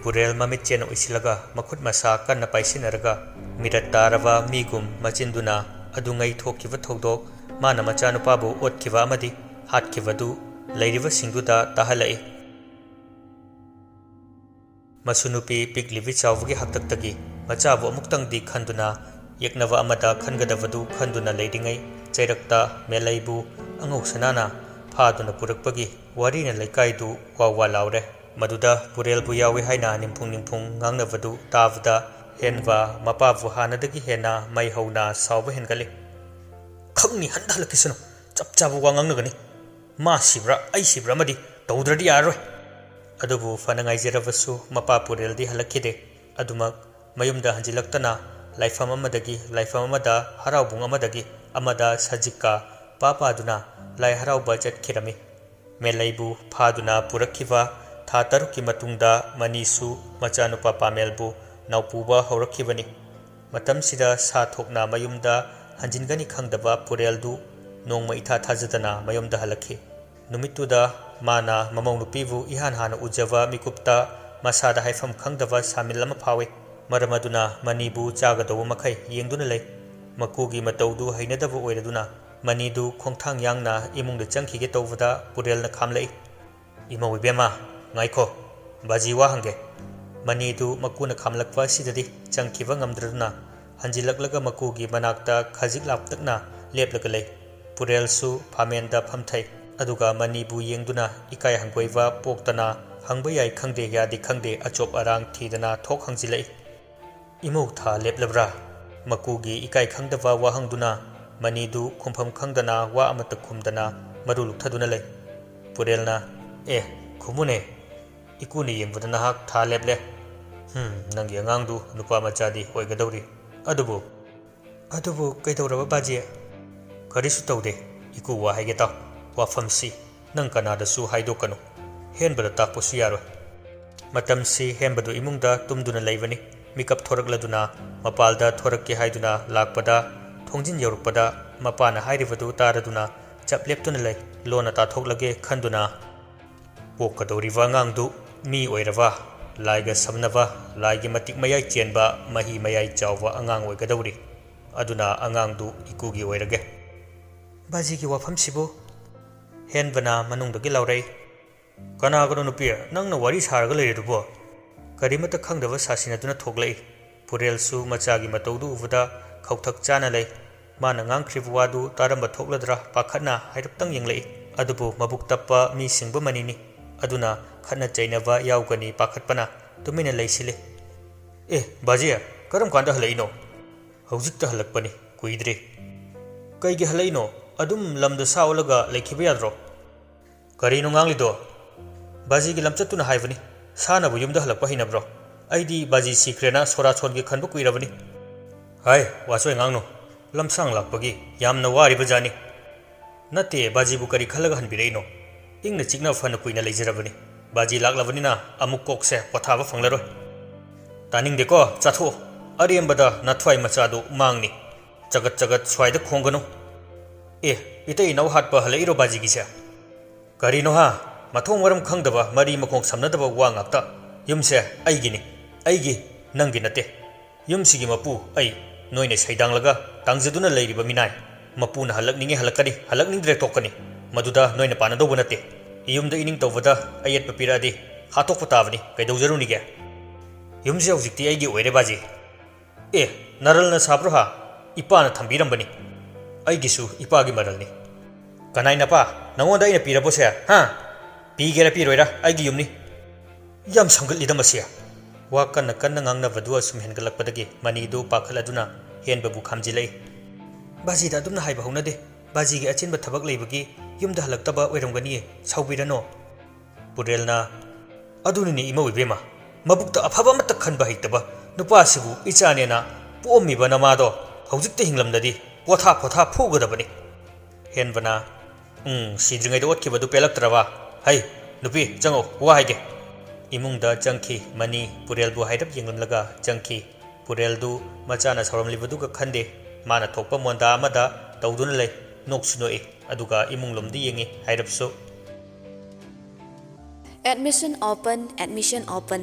ꯄꯨꯔꯦꯜ ꯃꯃꯤꯠ ꯆꯦꯅ ꯎꯏꯁꯤꯜꯂꯒ ꯃꯈꯨꯠ ꯃꯁꯥ ꯀꯟꯅ ꯄꯥꯏꯁꯤꯟꯅꯔꯒ ꯃꯤꯔꯠ ꯇꯥꯔꯕ ꯃꯤꯒꯨꯝ ꯃꯆꯤꯟꯗꯨꯅ ꯑꯗꯨꯉꯩ ꯊꯣꯛꯈꯤꯕ ꯊꯧꯗꯣꯛ, ꯃꯥꯅ ꯃꯆꯥꯅꯨꯄꯥꯕꯨ ꯑꯣꯠꯈꯤꯕ ꯑꯃꯗꯤ ꯍꯥꯠꯈꯤꯕꯗꯨ ꯂꯩꯔꯤꯕꯁꯤꯡꯗꯨꯗ ꯇꯥꯍꯜꯂꯛꯏ꯫ ꯃꯁꯨ ꯅꯨꯄꯤ ꯄꯤꯛꯂꯤꯕꯤ ꯆꯥꯎꯕꯒꯤ ꯍꯥꯛꯇꯛꯇꯒꯤ ꯃꯆꯥꯕꯨ ꯑꯃꯨꯛꯇꯪꯗꯤ ꯈꯟꯗꯨꯅ ꯌꯦꯛꯅꯕ ꯑꯃꯗ ꯈꯟꯒꯗꯕꯗꯨ ꯈꯟꯗꯨꯅ ꯂꯩꯔꯤꯉꯩ ꯆꯩꯔꯛꯇ ꯃꯦꯂꯩꯕꯨ ꯑꯉꯧ ꯁꯅꯥꯅ ꯐꯥꯗꯨꯅ ꯄꯨꯔꯛꯄꯒꯤ ꯋꯥꯔꯤꯅ ꯂꯩꯀꯥꯏꯗꯨ ꯋꯥ ꯋꯥ ꯂꯥꯎꯔꯦ꯫ ꯃꯗꯨꯗ ꯄꯨꯔꯦꯜꯕꯨ ꯌꯥꯎꯏ ꯍꯥꯏꯅ ꯅꯤꯝꯐꯨꯡ ꯅꯤꯝꯐꯨꯡ ꯉꯥꯡꯅꯕꯗꯨ ꯇꯥꯕꯗ ꯍꯦꯟꯕ ꯃꯄꯥꯕꯨ ꯍꯥꯟꯅꯗꯒꯤ ꯍꯦꯟꯅ ꯃꯩ ꯍꯧꯅ ꯁꯥꯎꯕ ꯍꯦꯟꯒꯠꯂꯤ꯫ "ꯈꯪꯅꯤ ꯍꯟꯊ ꯍꯜꯂꯛꯈꯤꯁꯅꯨ, ꯆꯞ ꯆꯥꯕ ꯋꯥ ꯉꯥꯡꯅꯒꯅꯤ꯫ ꯃꯥ ꯁꯤꯕ꯭ꯔꯥ ꯑꯩ ꯁꯤꯕ꯭ꯔꯥ ꯑꯃꯗꯤ ꯇꯧꯗ꯭ꯔꯗꯤ ꯌꯥꯔꯔꯣꯏ"꯫ ꯑꯗꯨꯕꯨ ꯐꯅ ꯉꯥꯏꯖꯔꯕꯁꯨ ꯃꯄꯥ ꯄꯨꯔꯦꯜꯗꯤ ꯍꯜꯂꯛꯈꯤꯗꯦ꯫ ꯑꯗꯨꯃꯛ ꯃꯌꯨꯝꯗ ꯍꯟꯖꯤꯜꯂꯛꯇꯅ ꯂꯥꯏꯐꯝ ꯑꯃꯗꯒꯤ ꯂꯥꯏꯐꯝ ꯑꯃꯗ, ꯍꯔꯥꯎꯕꯨꯡ ꯑꯃꯗꯒꯤ ꯑꯃꯗ ꯁꯖꯤꯛꯀ ꯄꯥ ꯄꯥꯗꯨꯅ ꯂꯥꯏ ꯍꯔꯥꯎꯕ ꯆꯠꯈꯤꯔꯝꯃꯤ꯫ ꯃꯦꯂꯩꯕꯨ ꯐꯥꯗꯨꯅ ꯄꯨꯔꯛꯈꯤꯕ ꯊꯥ ꯇꯔꯨꯛꯀꯤ ꯃꯇꯨꯡꯗ ꯃꯅꯤꯁꯨ ꯃꯆꯥꯅꯨꯄꯥ ꯄꯥꯃꯦꯜꯕꯨ ꯅꯥꯎꯄꯨꯕ ꯍꯧꯔꯛꯈꯤꯕꯅꯤ꯫ ꯃꯇꯝꯁꯤꯗ ꯁꯥ ꯊꯣꯛꯅ ꯃꯌꯨꯝꯗ ꯍꯟꯖꯤꯟꯒꯅꯤ ꯈꯪꯗꯕ ꯄꯨꯔꯦꯜꯗꯨ ꯅꯣꯡꯃ ꯏꯊꯥ ꯊꯥꯖꯗꯅ ꯃꯌꯨꯝꯗ ꯍꯜꯂꯛꯈꯤ꯫ ꯅꯨꯃꯤꯠꯇꯨꯗ ꯃꯥꯅ ꯃꯃꯧ ꯅꯨꯄꯤꯕꯨ ꯏꯍꯥꯟ ꯍꯥꯟꯅ ꯎꯖꯕ ꯃꯤꯀꯨꯞꯇ ꯃꯁꯥꯗ ꯍꯥꯏꯐꯝ ꯈꯪꯗꯕ ꯁꯥꯃꯤꯜ ꯑꯃ ꯐꯥꯎꯏ꯫ ꯃꯔꯝ ꯑꯗꯨꯅ ꯃꯅꯤꯕꯨ ꯆꯥꯒꯗꯧꯕ ꯃꯈꯩ ꯌꯦꯡꯗꯨꯅ ꯂꯩ꯫ ꯃꯀꯨꯒꯤ ꯃꯇꯧꯗꯨ ꯍꯩꯅꯗꯕ ꯑꯣꯏꯔꯗꯨꯅ ꯃꯅꯤꯗꯨ ꯈꯣꯡꯊꯥꯡ ꯌꯥꯡꯅ ꯏꯃꯨꯡꯗ ꯆꯪꯈꯤꯒꯦ ꯇꯧꯕꯗ ꯄꯨꯔꯦꯜꯅ ꯈꯥꯝꯂꯛꯏ꯫ "ꯏꯃꯧ ꯏꯕꯦꯝꯃ, ꯉꯥꯏꯈꯣ, ꯕꯥꯖꯤ ꯋꯥ ꯍꯪꯒꯦ"꯫ ꯃꯅꯤꯗꯨ ꯃꯀꯨꯅ ꯈꯥꯝꯂꯛꯄ ꯑꯁꯤꯗꯗꯤ ꯆꯪꯈꯤꯕ ꯉꯝꯗ꯭ꯔꯗꯨꯅ ꯍꯟꯖꯤꯜꯂꯛꯂꯒ ꯃꯀꯨꯒꯤ ꯃꯅꯥꯛꯇ ꯈꯖꯤꯛ ꯂꯥꯞꯇꯛꯅ ꯂꯦꯞꯂꯒ ꯂꯩ꯫ ꯄꯨꯔꯦꯜꯁꯨ ꯐꯥꯃꯦꯟꯗ ꯐꯝꯊꯩ꯫ ꯑꯗꯨꯒ ꯃꯅꯤꯕꯨ ꯌꯦꯡꯗꯨꯅ ꯏꯀꯥꯏ ꯍꯪꯒꯣꯏꯕ ꯄꯣꯛꯇꯅ ꯍꯪꯕ ꯌꯥꯏ ꯈꯪꯗꯦ ꯌꯥꯗꯦ ꯈꯪꯗꯦ ꯑꯆꯣꯞ ꯑꯔꯥꯡ ꯊꯤꯗꯅ ꯊꯣꯛ ꯍꯪꯖꯤꯜꯂꯛꯏ꯫ "ꯏꯃꯧ ꯊꯥ ꯂꯦꯞꯂꯕ꯭ꯔꯥ?" ꯃꯀꯨꯒꯤ ꯏꯀꯥꯏ ꯈꯪꯗꯕ ꯋꯥꯍꯪꯗꯨꯅ ꯃꯅꯤꯗꯨ ꯈꯨꯝꯐꯝ ꯈꯪꯗꯅ ꯋꯥ ꯑꯃꯠꯇ ꯈꯨꯝꯗꯅ ꯃꯔꯨ ꯂꯨꯛꯊꯗꯨꯅ ꯂꯩ꯫ ꯄꯨꯔꯦꯜꯅ, "ꯑꯦ, ꯈꯨꯝꯃꯨꯅꯦ, ꯏꯀꯨꯅ ꯌꯦꯡꯕꯗ ꯅꯍꯥꯛ ꯊꯥ ꯂꯦꯞꯂꯦ꯫ ꯍꯨꯝ, ꯅꯪꯒꯤ ꯑꯉꯥꯡꯗꯨ ꯅꯨꯄꯥ ꯃꯆꯥꯗꯤ ꯑꯣꯏꯒꯗꯧꯔꯤ꯫ ꯑꯗꯨꯕꯨ"꯫ "ꯑꯗꯨꯕꯨ ꯀꯩꯗꯧꯔꯕ ꯕꯥꯖꯤ?" "ꯀꯔꯤꯁꯨ ꯇꯧꯗꯦ, ꯏꯀꯨ ꯋꯥ ꯍꯥꯏꯒꯦ ꯇꯥꯎ꯫ ꯋꯥꯐꯝꯁꯤ ꯅꯪ ꯀꯅꯥꯗꯁꯨ ꯍꯥꯏꯗꯣꯛꯀꯅꯨ꯫ ꯍꯦꯟꯕꯗ ꯇꯥꯛꯄꯁꯨ ꯌꯥꯔꯣꯏ"꯫ ꯃꯇꯝꯁꯤ ꯍꯦꯟꯕꯗꯨ ꯏꯃꯨꯡꯗ ꯇꯨꯝꯗꯨꯅ ꯂꯩꯕꯅꯤ꯫ ꯃꯤꯀꯞ ꯊꯣꯔꯛꯂꯗꯨꯅ ꯃꯄꯥꯜꯗ ꯊꯣꯔꯛꯀꯦ ꯍꯥꯏꯗꯨꯅ ꯂꯥꯛꯄꯗ, ꯊꯣꯡꯖꯤꯟ ꯌꯧꯔꯛꯄꯗ ꯃꯄꯥꯅ ꯍꯥꯏꯔꯤꯕꯗꯨ ꯇꯥꯔꯗꯨꯅ ꯆꯞ ꯂꯦꯞꯇꯨꯅ ꯂꯩ꯫ ꯂꯣꯟꯅ ꯇꯥꯊꯣꯛꯂꯒꯦ ꯈꯟꯗꯨꯅ, "ꯄꯣꯛꯀꯗꯧꯔꯤꯕ ꯑꯉꯥꯡꯗꯨ ꯃꯤ ꯑꯣꯏꯔꯕ, ꯂꯥꯏꯒ ꯁꯝꯅꯕ, ꯂꯥꯏꯒꯤ ꯃꯇꯤꯛ ꯃꯌꯥꯏ ꯆꯦꯟꯕ, ꯃꯍꯤ ꯃꯌꯥꯏ ꯆꯥꯎꯕ ꯑꯉꯥꯡ ꯑꯣꯏꯒꯗꯧꯔꯤ꯫ ꯑꯗꯨꯅ ꯑꯉꯥꯡꯗꯨ ꯏꯀꯨꯒꯤ ꯑꯣꯏꯔꯒꯦ"꯫ "ꯕꯥꯖꯤꯒꯤ ꯋꯥꯐꯝꯁꯤꯕꯨ ꯍꯦꯟꯕꯅ ꯃꯅꯨꯡꯗꯒꯤ ꯂꯥꯎꯔꯛꯏ꯫ "ꯀꯅꯥꯒꯅꯣ ꯅꯨꯄꯤ, ꯅꯪꯅ ꯋꯥꯔꯤ ꯁꯥꯔꯒ ꯂꯩꯔꯤꯗꯨꯕꯣ?" ꯀꯔꯤꯃꯠꯇ ꯈꯪꯗꯕ ꯁꯥꯁꯤꯟꯅꯗꯨꯅ ꯊꯣꯛꯂꯛꯏ꯫ ꯄꯨꯔꯦꯜꯁꯨ ꯃꯆꯥꯒꯤ ꯃꯇꯧꯗꯨ ꯎꯕꯗ ꯈꯧꯊꯛ ꯆꯥꯅ ꯂꯩ꯫ ꯃꯥꯅ ꯉꯥꯡꯈ꯭ꯔꯤꯕ ꯋꯥꯗꯨ ꯇꯥꯔꯝꯕ ꯊꯣꯛꯂꯗ꯭ꯔꯥ ꯄꯥꯈꯠꯅ ꯍꯥꯏꯔꯞꯇꯪ ꯌꯦꯡꯂꯛꯏ꯫ ꯑꯗꯨꯕꯨ ꯃꯕꯨꯛ ꯇꯞꯄ ꯃꯤ ꯁꯤꯡꯕ ꯃꯅꯤꯅꯤ꯫ ꯑꯗꯨꯅ ꯈꯠꯅ ꯆꯩꯅꯕ ꯌꯥꯎꯒꯅꯤ ꯄꯥꯈꯠꯄꯅ ꯇꯨꯃꯤꯟꯅ ꯂꯩꯁꯤꯜꯂꯤ꯫ "ꯑꯦ, ꯕꯥꯖꯤ, ꯀꯔꯝ ꯀꯥꯟꯗ ꯍꯜꯂꯛꯏꯅꯣ?" "ꯍꯧꯖꯤꯛꯇ ꯍꯜꯂꯛꯄꯅꯤ, ꯀꯨꯏꯗ꯭ꯔꯤ꯫" "ꯀꯩꯒꯤ ꯍꯜꯂꯛꯏꯅꯣ? ꯑꯗꯨꯝ ꯂꯝꯗ ꯁꯥ ꯑꯣꯜꯂꯒ ꯂꯩꯈꯤꯕ ꯌꯥꯗ꯭ꯔꯣ?" "ꯀꯔꯤꯅꯣ ꯉꯥꯡꯂꯤꯗꯣ? ꯕꯥꯖꯤꯒꯤ ꯂꯝꯆꯠꯇꯨꯅ ꯍꯥꯏꯕꯅꯤ꯫ ꯁꯥꯅꯕꯨ ꯌꯨꯝꯗ ꯍꯜꯂꯛꯄ ꯍꯩꯅꯕ꯭ꯔꯣ? ꯑꯩꯗꯤ ꯕꯥꯖꯤ ꯁꯤꯈ꯭ꯔꯦꯅ ꯁꯣꯔꯥꯁꯣꯟꯒꯤ ꯈꯟꯕ ꯀꯨꯏꯔꯕꯅꯤ꯫" "ꯍꯥꯏ, ꯋꯥꯁꯣꯏ ꯉꯥꯡꯅꯨ꯫ ꯂꯝꯁꯥꯡ ꯂꯥꯛꯄꯒꯤ ꯌꯥꯝꯅ ꯋꯥꯔꯤꯕ ꯖꯥꯠꯅꯤ꯫" "ꯅꯠꯇꯦ, ꯕꯥꯖꯤꯕꯨ ꯀꯔꯤ ꯈꯜꯂꯒ ꯍꯟꯕꯤꯔꯛꯏꯅꯣ? ꯏꯪꯅ ꯆꯤꯛꯅ ꯐꯅ ꯀꯨꯏꯅ ꯂꯩꯖꯔꯕꯅꯤ꯫ ꯕꯥꯖꯤ ꯂꯥꯛꯂꯕꯅꯤꯅ ꯑꯃꯨꯛ ꯀꯣꯛꯁꯦ ꯄꯣꯊꯥꯕ ꯐꯪꯂꯔꯣꯏ꯫" "ꯇꯥꯅꯤꯡꯗꯦꯀꯣ, ꯆꯥꯊꯣꯛꯑꯣ꯫ ꯑꯔꯦꯝꯕꯗ ꯅꯊ꯭ꯋꯥꯏ ꯃꯆꯥꯗꯨ ꯃꯥꯡꯅꯤ꯫ ꯆꯒꯠ ꯆꯒꯠ ꯁ꯭ꯋꯥꯏꯗ ꯈꯣꯡꯒꯅꯨ꯫" "ꯑꯦ, ꯏꯇꯩ ꯏꯅꯥꯎ ꯍꯥꯠꯄ ꯍꯜꯂꯛꯏꯔꯣ ꯕꯥꯖꯤꯒꯤꯁꯦ?" "ꯀꯔꯤꯅꯣ ꯍꯥ? ꯃꯊꯣꯡ ꯃꯔꯝ ꯈꯪꯗꯕ, ꯃꯔꯤ ꯃꯈꯣꯡ ꯁꯝꯅꯗꯕ ꯋꯥ ꯉꯥꯛꯇ꯫ ꯌꯨꯝꯁꯦ ꯑꯩꯒꯤꯅꯤ, ꯑꯩꯒꯤ, ꯅꯪꯒꯤ ꯅꯠꯇꯦ꯫ ꯌꯨꯝꯁꯤꯒꯤ ꯃꯄꯨ ꯑꯩ꯫ ꯅꯣꯏꯅ ꯁꯩꯗꯥꯡꯂꯒ ꯇꯥꯡꯖꯗꯨꯅ ꯂꯩꯔꯤꯕ ꯃꯤꯅꯥꯏ꯫ ꯃꯄꯨꯅ ꯍꯜꯂꯛꯅꯤꯡꯉꯦ ꯍꯜꯂꯛꯀꯅꯤ, ꯍꯜꯂꯛꯅꯤꯡꯗ꯭ꯔꯦ ꯇꯣꯛꯀꯅꯤ꯫ ꯃꯗꯨꯗ ꯅꯣꯏꯅ ꯄꯥꯟꯅꯗꯧꯕ ꯅꯠꯇꯦ꯫ ꯌꯨꯝꯗ ꯏꯅꯤꯡ ꯇꯧꯕꯗ ꯑꯌꯦꯠꯄ ꯄꯤꯔꯛꯑꯗꯤ ꯍꯥꯠꯇꯣꯛꯄ ꯇꯥꯕꯅꯤ, ꯀꯩꯗꯧꯖꯔꯨꯅꯤꯒꯦ? ꯌꯨꯝꯁꯦ ꯍꯧꯖꯤꯛꯇꯤ ꯑꯩꯒꯤ ꯑꯣꯏꯔꯦ ꯕꯥꯖꯤ꯫" "ꯑꯦ, ꯅꯔꯜꯅ ꯁꯥꯕ꯭ꯔꯣ ꯍꯥ? ꯏꯄꯥꯅ ꯊꯝꯕꯤꯔꯝꯕꯅꯤ꯫ ꯑꯩꯒꯤꯁꯨ ꯏꯄꯥꯒꯤ ꯃꯔꯜꯅꯤ꯫" "ꯀꯅꯥꯏ ꯅꯄꯥ? ꯅꯉꯣꯟꯗ ꯑꯩꯅ ꯄꯤꯔꯕꯣꯁꯦ? ꯍꯥ? ꯄꯤꯒꯦꯔꯥ ꯄꯤꯔꯣꯏꯔꯥ, ꯑꯩꯒꯤ ꯌꯨꯝꯅꯤ꯫" "ꯌꯥꯝ ꯁꯝꯒꯠꯂꯤꯗ ꯃꯁꯤ꯫" ꯋꯥ ꯀꯟꯅ ꯀꯟꯅ ꯉꯥꯡꯅꯕꯗꯨ ꯑꯁꯨꯝ ꯍꯦꯟꯒꯠꯂꯛꯄꯗꯒꯤ ꯃꯅꯤꯗꯨ ꯄꯥꯈꯠꯂꯗꯨꯅ ꯍꯦꯟꯕꯕꯨ ꯈꯥꯝꯖꯤꯜꯂꯛꯏ꯫ "ꯕꯥꯖꯤꯗ ꯑꯗꯨꯝꯅ ꯍꯥꯏꯕ ꯍꯧꯅꯗꯦ꯫ ꯕꯥꯖꯤꯒꯤ ꯑꯆꯤꯟꯕ ꯊꯕꯛ ꯂꯩꯕꯒꯤ ꯌꯨꯝꯗ ꯍꯜꯂꯛꯇꯕ ꯑꯣꯏꯔꯝꯒꯅꯤꯌꯦ, ꯁꯥꯎꯕꯤꯔꯅꯣ꯫" ꯄꯨꯔꯦꯜꯅ, "ꯑꯗꯨꯅꯤꯅꯦ ꯏꯃꯧ ꯏꯕꯦꯝꯃ, ꯃꯕꯨꯛꯇ ꯑꯐꯕ ꯑꯃꯠꯇ ꯈꯟꯕ ꯍꯩꯇꯕ ꯅꯨꯄꯥꯁꯤꯕꯨ ꯏꯆꯥꯅꯦꯅ ꯄꯣꯛꯑꯝꯃꯤꯕ ꯅꯃꯥꯗꯣ ꯍꯧꯖꯤꯛꯇ ꯍꯤꯡꯂꯝꯗꯗꯤ ꯄꯣꯊꯥ ꯄꯣꯊꯥ ꯐꯨꯒꯗꯕꯅꯤ꯫" ꯍꯦꯟꯕꯅ, "ꯎꯝ, ꯁꯤꯗ꯭ꯔꯤꯉꯩꯗ ꯑꯣꯠꯈꯤꯕꯗꯨ ꯄꯦꯜꯂꯛꯇ꯭ꯔꯕ? ꯍꯩ, ꯅꯨꯄꯤ, ꯆꯪꯉꯣ, ꯋꯥ ꯍꯥꯏꯒꯦ꯫" ꯏꯃꯨꯡꯗ ꯆꯪꯈꯤ꯫ ꯃꯅꯤ ꯄꯨꯔꯦꯜꯕꯨ ꯍꯥꯏꯔꯞ ꯌꯦꯡꯂꯝꯂꯒ ꯆꯪꯈꯤ꯫ ꯄꯨꯔꯦꯜꯗꯨ ꯃꯆꯥꯅ ꯁꯥꯎꯔꯝꯂꯤꯕꯗꯨꯒ ꯈꯟꯗꯦ꯫ ꯃꯥꯅ ꯊꯣꯛꯄ ꯃꯣꯟꯗꯥ ꯑꯃꯗ ꯇꯧꯗꯨꯅ ꯂꯩ꯫ ꯅꯣꯛꯁꯨ ꯅꯣꯛꯏ, ꯑꯗꯨꯒ ꯏꯃꯨꯡ ꯂꯣꯝꯗ ꯌꯦꯡꯉꯤ ꯍꯥꯏꯔꯞꯁꯨ꯫ Admission open, admission open.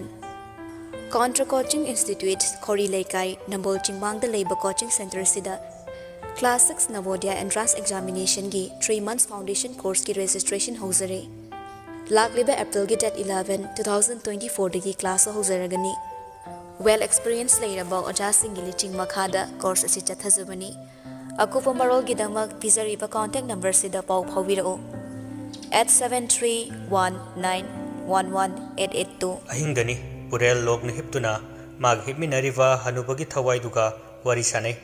Contra Coaching Institute, ꯈꯣꯔꯤ ꯂꯩꯀꯥꯏ, ꯅꯝꯕꯣꯜ ꯆꯤꯡꯃꯥꯡꯗ ꯂꯩꯕ coaching centre ꯁꯤꯗ class six Navodaya entrance examination ꯒꯤ three months foundation course ꯀꯤ registration ꯍꯧꯖꯔꯦ꯫ ꯂꯥꯛꯂꯤꯕ April ꯒꯤ date eleven, two thousand twenty four ꯗꯒꯤ class ꯍꯧꯖꯔꯒꯅꯤ꯫ Well experience ꯂꯩꯔꯕ ꯑꯣꯖꯥꯁꯤꯡꯒꯤ ꯂꯨꯆꯤꯡ ꯃꯈꯥꯗ course ꯑꯁꯤ ꯆꯠꯊꯖꯕꯅꯤ꯫ ꯑꯀꯨꯞꯄ ꯃꯔꯣꯜꯒꯤꯗꯃꯛ ꯄꯤꯖꯔꯤꯕ contact number ꯁꯤꯗ ꯄꯥꯎ ꯐꯥꯎꯕꯤꯔꯛꯎ, eight seven three one nine one one eight eight two꯫ ꯑꯍꯤꯡꯗꯅꯤ꯫ ꯄꯨꯔꯦꯜ ꯂꯣꯛꯅ ꯍꯤꯞꯇꯨꯅ ꯃꯥꯒ ꯍꯤꯞꯃꯤꯟꯅꯔꯤꯕ ꯍꯅꯨꯕꯒꯤ ꯊꯋꯥꯏꯗꯨꯒ ꯋꯥꯔꯤ ꯁꯥꯟꯅꯩ꯫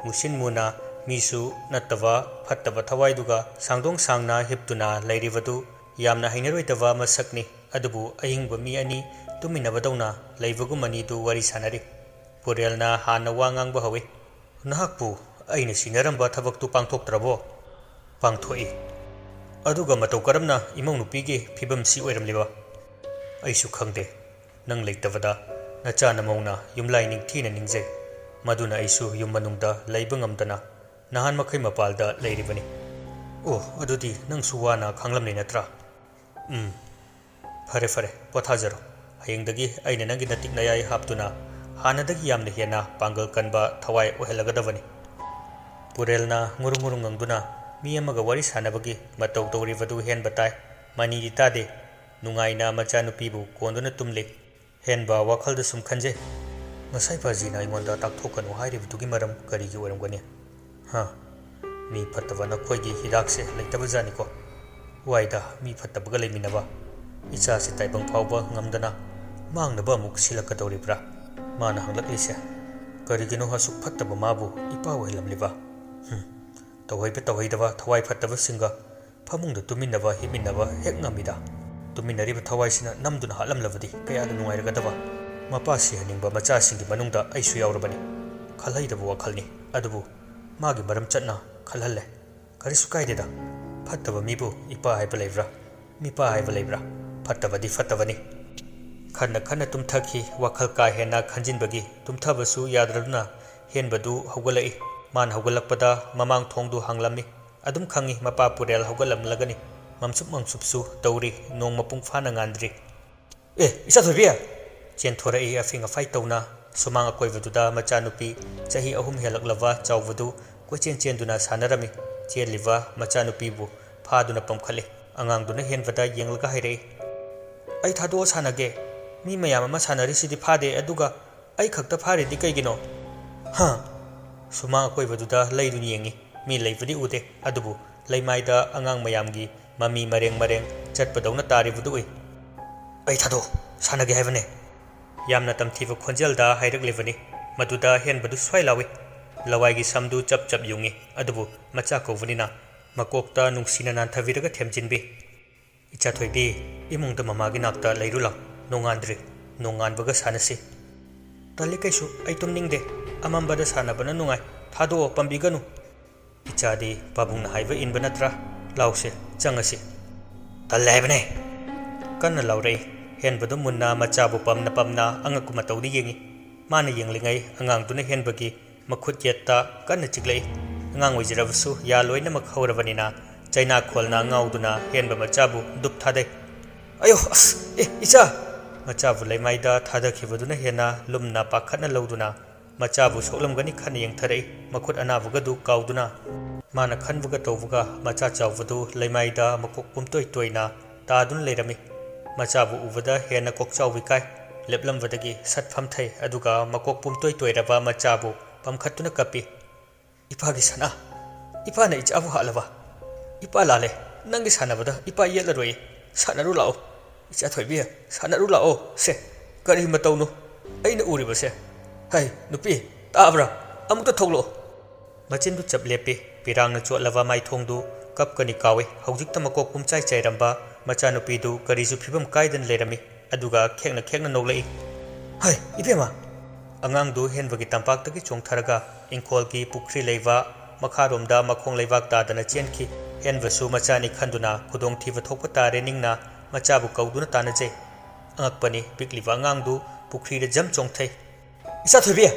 ꯃꯨꯁꯤꯟ ꯃꯨꯅ, ꯃꯤꯁꯨ ꯅꯠꯇꯕ ꯐꯠꯇꯕ ꯊꯋꯥꯏꯗꯨꯒ ꯁꯥꯡꯗꯣꯡ ꯁꯥꯡꯅ ꯍꯤꯞꯇꯨꯅ ꯂꯩꯔꯤꯕꯗꯨ ꯌꯥꯝꯅ ꯍꯩꯅꯔꯣꯏꯗꯕ ꯃꯁꯛꯅꯤ꯫ ꯑꯗꯨꯕꯨ ꯑꯍꯤꯡꯕ ꯃꯤ ꯑꯅꯤ ꯇꯨꯝꯃꯤꯟꯅꯕꯗꯧꯅ ꯂꯩꯕꯒꯨꯝ ꯑꯅꯤꯗꯨ ꯋꯥꯔꯤ ꯁꯥꯟꯅꯔꯤ꯫ ꯄꯨꯔꯦꯜꯅ ꯍꯥꯟꯅ ꯋꯥ ꯉꯥꯡꯕ ꯍꯧꯏ꯫ "ꯅꯍꯥꯛꯄꯨ ꯑꯩꯅ ꯁꯤꯟꯅꯔꯝꯕ ꯊꯕꯛꯇꯨ ꯄꯥꯡꯊꯣꯛꯇ꯭ꯔꯕꯣ?" "ꯄꯥꯡꯊꯣꯛꯏ꯫ ꯑꯗꯨꯒ ꯃꯇꯧ ꯀꯔꯝꯅ ꯏꯃꯧ ꯅꯨꯄꯤꯒꯤ ꯐꯤꯕꯝꯁꯤ ꯑꯣꯏꯔꯝꯂꯤꯕ?" "ꯑꯩꯁꯨ ꯈꯪꯗꯦ꯫ ꯅꯪ ꯂꯩꯇꯕꯗ ꯅꯆꯥ ꯅꯃꯧꯅ ꯌꯨꯝꯂꯥꯏ ꯅꯤꯡꯊꯤꯅ ꯅꯤꯡꯖꯩ꯫ ꯃꯗꯨꯅ ꯑꯩꯁꯨ ꯌꯨꯝ ꯃꯅꯨꯡꯗ ꯂꯩꯕ ꯉꯝꯗꯅ ꯅꯍꯥꯟ ꯃꯈꯩ ꯃꯄꯥꯜꯗ ꯂꯩꯔꯤꯕꯅꯤ꯫" "ꯑꯣ, ꯑꯗꯨꯗꯤ ꯅꯪꯁꯨ ꯋꯥꯅ ꯈꯥꯡꯂꯝꯂꯦ ꯅꯠꯇ꯭ꯔꯥ?" "ꯎꯝ꯫ ꯐꯔꯦ, ꯐꯔꯦ, ꯄꯣꯊꯥꯖꯔꯣ꯫ ꯍꯌꯦꯡꯗꯒꯤ ꯑꯩꯅ ꯅꯪꯒꯤ ꯅꯇꯤꯛ ꯅꯌꯥꯏ ꯍꯥꯞꯇꯨꯅ ꯍꯥꯟꯅꯗꯒꯤ ꯌꯥꯝꯅ ꯍꯦꯟꯅ ꯄꯥꯡꯒꯜ ꯀꯟꯕ ꯊꯋꯥꯏ ꯑꯣꯏꯍꯜꯂꯒꯗꯕꯅꯤ꯫" ꯄꯨꯔꯦꯜꯅ ꯉꯨꯔꯨꯡ ꯉꯨꯔꯨꯡ ꯉꯪꯗꯨꯅ ꯃꯤ ꯑꯃꯒ ꯋꯥꯔꯤ ꯁꯥꯟꯅꯕꯒꯤ ꯃꯇꯧ ꯇꯧꯔꯤꯕꯗꯨ ꯍꯦꯟꯕ ꯇꯥꯏ꯫ ꯃꯅꯤꯗꯤ ꯇꯥꯗꯦ꯫ ꯅꯨꯡꯉꯥꯏꯅ ꯃꯆꯥꯅꯨꯄꯤꯕꯨ ꯀꯣꯟꯗꯨꯅ ꯇꯨꯝꯂꯤ꯫ ꯍꯦꯟꯕ ꯋꯥꯈꯜꯗ ꯁꯨꯝ ꯈꯟꯖꯩ, "ꯉꯁꯥꯏ ꯐꯥꯖꯤꯅ ꯑꯩꯉꯣꯟꯗ ꯇꯥꯛꯊꯣꯛꯀꯅꯨ ꯍꯥꯏꯔꯤꯕꯗꯨꯒꯤ ꯃꯔꯝ ꯀꯔꯤꯒꯤ ꯑꯣꯏꯔꯝꯒꯅꯤ? ꯍꯥ? ꯃꯤ ꯐꯠꯇꯕ ꯅꯈꯣꯏꯒꯤ ꯍꯤꯗꯥꯛꯁꯦ ꯂꯩꯇꯕꯖꯥꯠꯅꯤꯀꯣ꯫ ꯋꯥꯏꯗ, ꯃꯤ ꯐꯠꯇꯕꯒ ꯂꯩꯃꯤꯟꯅꯕ꯫ ꯏꯆꯥꯁꯤ ꯇꯥꯏꯕꯪ ꯐꯥꯎꯕ ꯉꯝꯗꯅ ꯃꯥꯡꯅꯕ ꯑꯃꯨꯛ ꯁꯤꯜꯂꯛꯀꯗꯧꯔꯤꯕ꯭ꯔꯥ? ꯃꯥꯅ ꯍꯪꯂꯛꯂꯤꯁꯦ꯫ ꯀꯔꯤꯒꯤꯅꯣ ꯑꯁꯨꯛ ꯐꯠꯇꯕ ꯃꯥꯕꯨ ꯏꯄꯥ ꯑꯣꯏꯍꯜꯂꯝꯂꯤꯕ? ꯍꯨꯝ, ꯇꯧꯍꯩꯕ ꯇꯧꯍꯩꯗꯕ ꯊꯋꯥꯏ ꯐꯠꯇꯕꯁꯤꯡꯒ ꯐꯃꯨꯡꯗ ꯇꯨꯝꯃꯤꯟꯅꯕ ꯍꯤꯞꯃꯤꯟꯅꯕ ꯍꯦꯛ ꯉꯝꯃꯤꯗ꯫ ꯇꯨꯝꯃꯤꯟꯅꯔꯤꯕ ꯊꯋꯥꯏꯁꯤꯅ ꯅꯝꯗꯨꯅ ꯍꯥꯠꯂꯝꯂꯕꯗꯤ ꯀꯌꯥꯗ ꯅꯨꯡꯉꯥꯏꯔꯒꯗꯕ꯫ ꯃꯄꯥ ꯁꯤꯍꯟꯅꯤꯡꯕ ꯃꯆꯥꯁꯤꯡꯒꯤ ꯃꯅꯨꯡꯗ ꯑꯩꯁꯨ ꯌꯥꯎꯔꯕꯅꯤ꯫ ꯈꯜꯍꯩꯗꯕ ꯋꯥꯈꯜꯅꯤ꯫ ꯑꯗꯨꯕꯨ ꯃꯥꯒꯤ ꯃꯔꯝ ꯆꯠꯅ ꯈꯜꯍꯜꯂꯦ꯫ ꯀꯔꯤꯁꯨ ꯀꯥꯏꯗꯦꯗ꯫ ꯐꯠꯇꯕ ꯃꯤꯕꯨ ꯏꯄꯥ ꯍꯥꯏꯕ ꯂꯩꯕ꯭ꯔꯥ? ꯃꯤꯄꯥ ꯍꯥꯏꯕ ꯂꯩꯕ꯭ꯔꯥ? ꯐꯠꯇꯕꯗꯤ ꯐꯠꯇꯕꯅꯤ꯫" ꯈꯟꯅ ꯈꯟꯅ ꯇꯨꯝꯊꯈꯤ꯫ ꯋꯥꯈꯜ ꯀꯥ ꯍꯦꯟꯅ ꯈꯟꯖꯤꯟꯕꯒꯤ ꯇꯨꯝꯊꯕꯁꯨ ꯌꯥꯗ꯭ꯔꯗꯨꯅ ꯍꯦꯟꯕꯗꯨ ꯍꯧꯒꯠꯂꯛꯏ꯫ ꯃꯥꯅ ꯍꯧꯒꯠꯂꯛꯄꯗ ꯃꯃꯥꯡ ꯊꯣꯡꯗꯨ ꯍꯥꯡꯂꯝꯃꯤ꯫ ꯑꯗꯨꯝ ꯈꯪꯏ ꯃꯄꯥ ꯄꯨꯔꯦꯜ ꯍꯧꯒꯠꯂꯝꯂꯒꯅꯤ꯫ ꯃꯝꯁꯨꯞ ꯃꯝꯁꯨꯞꯁꯨ ꯇꯧꯔꯤ꯫ ꯅꯣꯡ ꯃꯄꯨꯡ ꯐꯥꯅ ꯉꯥꯟꯗ꯭ꯔꯤ꯫ "ꯑꯦ, ꯏꯆꯥꯊꯣꯏꯕꯤ!" ꯆꯦꯟꯊꯣꯔꯛꯏ ꯑꯐꯤꯡ ꯑꯐꯥꯏ ꯇꯧꯅ꯫ ꯁꯨꯃꯥꯡ ꯑꯀꯣꯏꯕꯗꯨꯗ ꯃꯆꯥꯅꯨꯄꯤ ꯆꯍꯤ ꯑꯍꯨꯝ ꯍꯦꯜꯂꯛꯂꯕ ꯆꯥꯎꯕꯗꯨ ꯀꯣꯏꯆꯦꯟ ꯆꯦꯟꯗꯨꯅ ꯁꯥꯟꯅꯔꯝꯃꯤ꯫ ꯆꯦꯜꯂꯤꯕ ꯃꯆꯥꯅꯨꯄꯤꯕꯨ ꯐꯥꯗꯨꯅ ꯄꯝꯈꯠꯂꯤ꯫ ꯑꯉꯥꯡꯗꯨꯅ ꯍꯦꯟꯕꯗ ꯌꯦꯡꯂꯒ ꯍꯥꯏꯔꯛꯏ, "ꯑꯩ ꯊꯥꯗꯣꯛꯑ ꯁꯥꯟꯅꯒꯦ꯫ ꯃꯤ ꯃꯌꯥꯝ ꯑꯃ ꯁꯥꯟꯅꯔꯤꯁꯤꯗꯤ ꯐꯥꯗꯦ, ꯑꯗꯨꯒ ꯑꯩ ꯈꯛꯇ ꯐꯥꯔꯤꯗꯤ ꯀꯩꯒꯤꯅꯣ? ꯍꯥ? ꯁꯨꯃꯥꯡ ꯑꯀꯣꯏꯕꯗꯨꯗ ꯂꯩꯗꯨꯅ ꯌꯦꯡꯉꯤ꯫ ꯃꯤ ꯂꯩꯕꯗꯤ ꯎꯗꯦ, ꯑꯗꯨꯕꯨ ꯂꯩꯃꯥꯏꯗ ꯑꯉꯥꯡ ꯃꯌꯥꯝꯒꯤ ꯃꯃꯤ ꯃꯔꯦꯡ ꯃꯔꯦꯡ ꯆꯠꯄꯗꯧꯅ ꯇꯥꯔꯤꯕꯗꯨ ꯎꯏ꯫ "ꯑꯩ ꯊꯥꯗꯣꯛꯑꯣ, ꯁꯥꯟꯅꯒꯦ ꯍꯥꯏꯕꯅꯦ!" ꯌꯥꯝꯅ ꯇꯝꯊꯤꯕ ꯈꯣꯟꯖꯦꯜꯗ ꯍꯥꯏꯔꯛꯂꯤꯕꯅꯤ꯫ ꯃꯗꯨꯗ ꯍꯦꯟꯕꯗꯨ ꯁ꯭ꯋꯥꯏ ꯂꯥꯎꯏ꯫ ꯂꯋꯥꯏꯒꯤ ꯁꯝꯗꯨ ꯆꯞ ꯆꯞ ꯌꯨꯡꯏ, ꯑꯗꯨꯕꯨ ꯃꯆꯥ ꯀꯧꯕꯅꯤꯅ ꯃꯀꯣꯛꯇ ꯅꯨꯡꯁꯤꯅ ꯅꯥꯟꯊꯕꯤꯔꯒ ꯊꯦꯝꯖꯤꯟꯕꯤ꯫ "ꯏꯆꯥ ꯊꯣꯏꯕꯤ, ꯏꯃꯨꯡꯗ ꯃꯃꯥꯒꯤ ꯅꯥꯛꯇ ꯂꯩꯔꯨ ꯂꯥꯎ꯫ ꯅꯣꯡꯉꯥꯟꯗ꯭ꯔꯤ, ꯅꯣꯡꯉꯥꯟꯕꯒ ꯁꯥꯟꯅꯁꯤ꯫" "ꯇꯜꯂꯤ ꯀꯩꯁꯨ, ꯑꯩ ꯇꯨꯝꯅꯤꯡꯗꯦ꯫ ꯑꯃꯝꯕꯗ ꯁꯥꯟꯅꯕꯅ ꯅꯨꯡꯉꯥꯏ꯫ ꯊꯥꯗꯣꯛꯑꯣ, ꯄꯥꯝꯕꯤꯒꯅꯨ꯫" "ꯏꯆꯥꯗꯤ ꯄꯥꯕꯨꯡꯅ ꯍꯥꯏꯕ ꯏꯟꯕ ꯅꯠꯇ꯭ꯔꯥ? ꯂꯥꯎꯁꯦ, ꯆꯪꯉꯁꯤ꯫" "ꯇꯜꯂꯦ ꯍꯥꯏꯕꯅꯦ!" ꯀꯟꯅ ꯂꯥꯎꯔꯛꯏ꯫ ꯍꯦꯟꯕꯗꯨ ꯃꯨꯟꯅ ꯃꯆꯥꯕꯨ ꯄꯝꯅ ꯄꯝꯅ ꯑꯉꯛꯄ ꯃꯇꯧꯗ ꯌꯦꯡꯏ꯫ ꯃꯥꯅ ꯌꯦꯡꯂꯤꯉꯩ ꯑꯉꯥꯡꯗꯨꯅ ꯍꯦꯟꯕꯒꯤ ꯃꯈꯨꯠ ꯌꯦꯠꯇ ꯀꯟꯅ ꯆꯤꯛꯂꯛꯏ꯫ ꯑꯉꯥꯡ ꯑꯣꯏꯖꯔꯕꯁꯨ ꯌꯥ ꯂꯣꯏꯅꯃꯛ ꯍꯧꯔꯕꯅꯤꯅ ꯆꯩꯅꯥꯈꯣꯜꯅ ꯉꯥꯎꯗꯨꯅ ꯍꯦꯟꯕ ꯃꯆꯥꯕꯨ ꯗꯨꯞ ꯊꯥꯗꯩ꯫ "ꯑꯌꯣ, ꯑꯁ, ꯑꯦ, ꯏꯆꯥ!" ꯃꯆꯥꯕꯨ ꯂꯩꯃꯥꯏꯗ ꯊꯥꯗꯈꯤꯕꯗꯨꯅ ꯍꯦꯟꯅ ꯂꯨꯝꯅ ꯄꯥꯈꯠꯅ ꯂꯧꯗꯨꯅ ꯃꯆꯥꯕꯨ ꯁꯣꯛꯂꯝꯒꯅꯤ ꯈꯟꯅ ꯌꯦꯡꯊꯔꯛꯏ, ꯃꯈꯨꯠ ꯑꯅꯥꯕꯒꯗꯨ ꯀꯥꯎꯗꯨꯅ꯫ ꯃꯥꯅ ꯈꯟꯕꯒ ꯇꯧꯕꯒ ꯃꯆꯥ ꯆꯥꯎꯕꯗꯨ ꯂꯩꯃꯥꯏꯗ ꯃꯀꯣꯛ ꯄꯨꯝꯇꯣꯏ ꯇꯣꯏꯅ ꯇꯥꯗꯨꯅ ꯂꯩꯔꯝꯃꯤ꯫ ꯃꯆꯥꯕꯨ ꯎꯕꯗ ꯍꯦꯟꯅ ꯀꯣꯛꯆꯥꯎꯕꯤ ꯀꯥꯏ꯫ ꯂꯦꯞꯂꯝꯕꯗꯒꯤ ꯁꯠ ꯐꯝꯊꯩ, ꯑꯗꯨꯒ ꯃꯀꯣꯛ ꯄꯨꯝꯇꯣꯏ ꯇꯣꯏꯔꯕ ꯃꯆꯥꯕꯨ ꯄꯝꯈꯠꯇꯨꯅ ꯀꯞꯄꯤ꯫ "ꯏꯄꯥꯒꯤ ꯁꯅꯥ! ꯏꯄꯥꯅ ꯏꯆꯥꯕꯨ ꯍꯥꯠꯂꯕ? ꯏꯄꯥ ꯂꯥꯜꯂꯦ꯫ ꯅꯪꯒꯤ ꯁꯥꯟꯅꯕꯗ ꯏꯄꯥ ꯌꯦꯠꯂꯔꯣꯏ꯫ ꯁꯥꯟꯅꯔꯨ ꯂꯥꯛꯑꯣ꯫ ꯏꯆꯥ ꯊꯣꯏꯕꯤ, ꯁꯥꯟꯅꯔꯨ ꯂꯥꯛꯑꯣ꯫ ꯁꯦ, ꯀꯔꯤ ꯃꯇꯧꯅꯣ ꯑꯩꯅ ꯎꯔꯤꯕꯁꯦ? ꯍꯩ, ꯅꯨꯄꯤ, ꯇꯥꯕ꯭ꯔꯥ? ꯑꯃꯨꯛꯇ ꯊꯣꯛꯂꯛꯑꯣ꯫" ꯃꯆꯤꯟꯗꯨ ꯆꯞ ꯂꯦꯞꯄꯤ꯫ ꯄꯤꯔꯥꯡꯅ ꯆꯣꯠꯂꯕ ꯃꯥꯏꯊꯣꯡꯗꯨ ꯀꯞꯀꯅꯤ ꯀꯥꯎꯏ꯫ ꯍꯧꯖꯤꯛꯇ ꯃꯀꯣꯛ ꯄꯨꯝꯆꯥꯏ ꯆꯥꯏꯔꯝꯕ ꯃꯆꯥꯅꯨꯄꯤꯗꯨ ꯀꯔꯤꯁꯨ ꯐꯤꯕꯝ ꯀꯥꯏꯗꯅ ꯂꯩꯔꯝꯃꯤ꯫ ꯑꯗꯨꯒ ꯈꯦꯡꯅ ꯈꯦꯡꯅ ꯅꯣꯛꯂꯛꯏ꯫ "ꯍꯩ, ꯏꯕꯦꯝꯃ!" ꯑꯉꯥꯡꯗꯨ ꯍꯦꯟꯕꯒꯤ ꯇꯝꯄꯥꯛꯇꯒꯤ ꯆꯣꯡꯊꯔꯒ ꯏꯪꯈꯣꯜꯒꯤ ꯄꯨꯈ꯭ꯔꯤ ꯂꯩꯕ ꯃꯈꯥꯔꯣꯝꯗ ꯃꯈꯣꯡ ꯂꯩꯕꯥꯛ ꯇꯥꯗꯅ ꯆꯦꯟꯈꯤ꯫ ꯍꯦꯟꯕꯁꯨ ꯃꯆꯥꯅꯤ ꯈꯟꯗꯨꯅ ꯈꯨꯗꯣꯡꯊꯤꯕ ꯊꯣꯛꯄ ꯇꯥꯔꯦ ꯅꯤꯡꯅ ꯃꯆꯥꯕꯨ ꯀꯧꯗꯨꯅ ꯇꯥꯟꯅꯖꯩ꯫ ꯑꯉꯛꯄꯅꯤ, ꯄꯤꯛꯂꯤꯕ ꯑꯉꯥꯡꯗꯨ ꯄꯨꯈ꯭ꯔꯤꯗ ꯖꯝ ꯆꯣꯡꯊꯩ꯫ "ꯏꯆꯥ ꯊꯣꯏꯕꯤ!"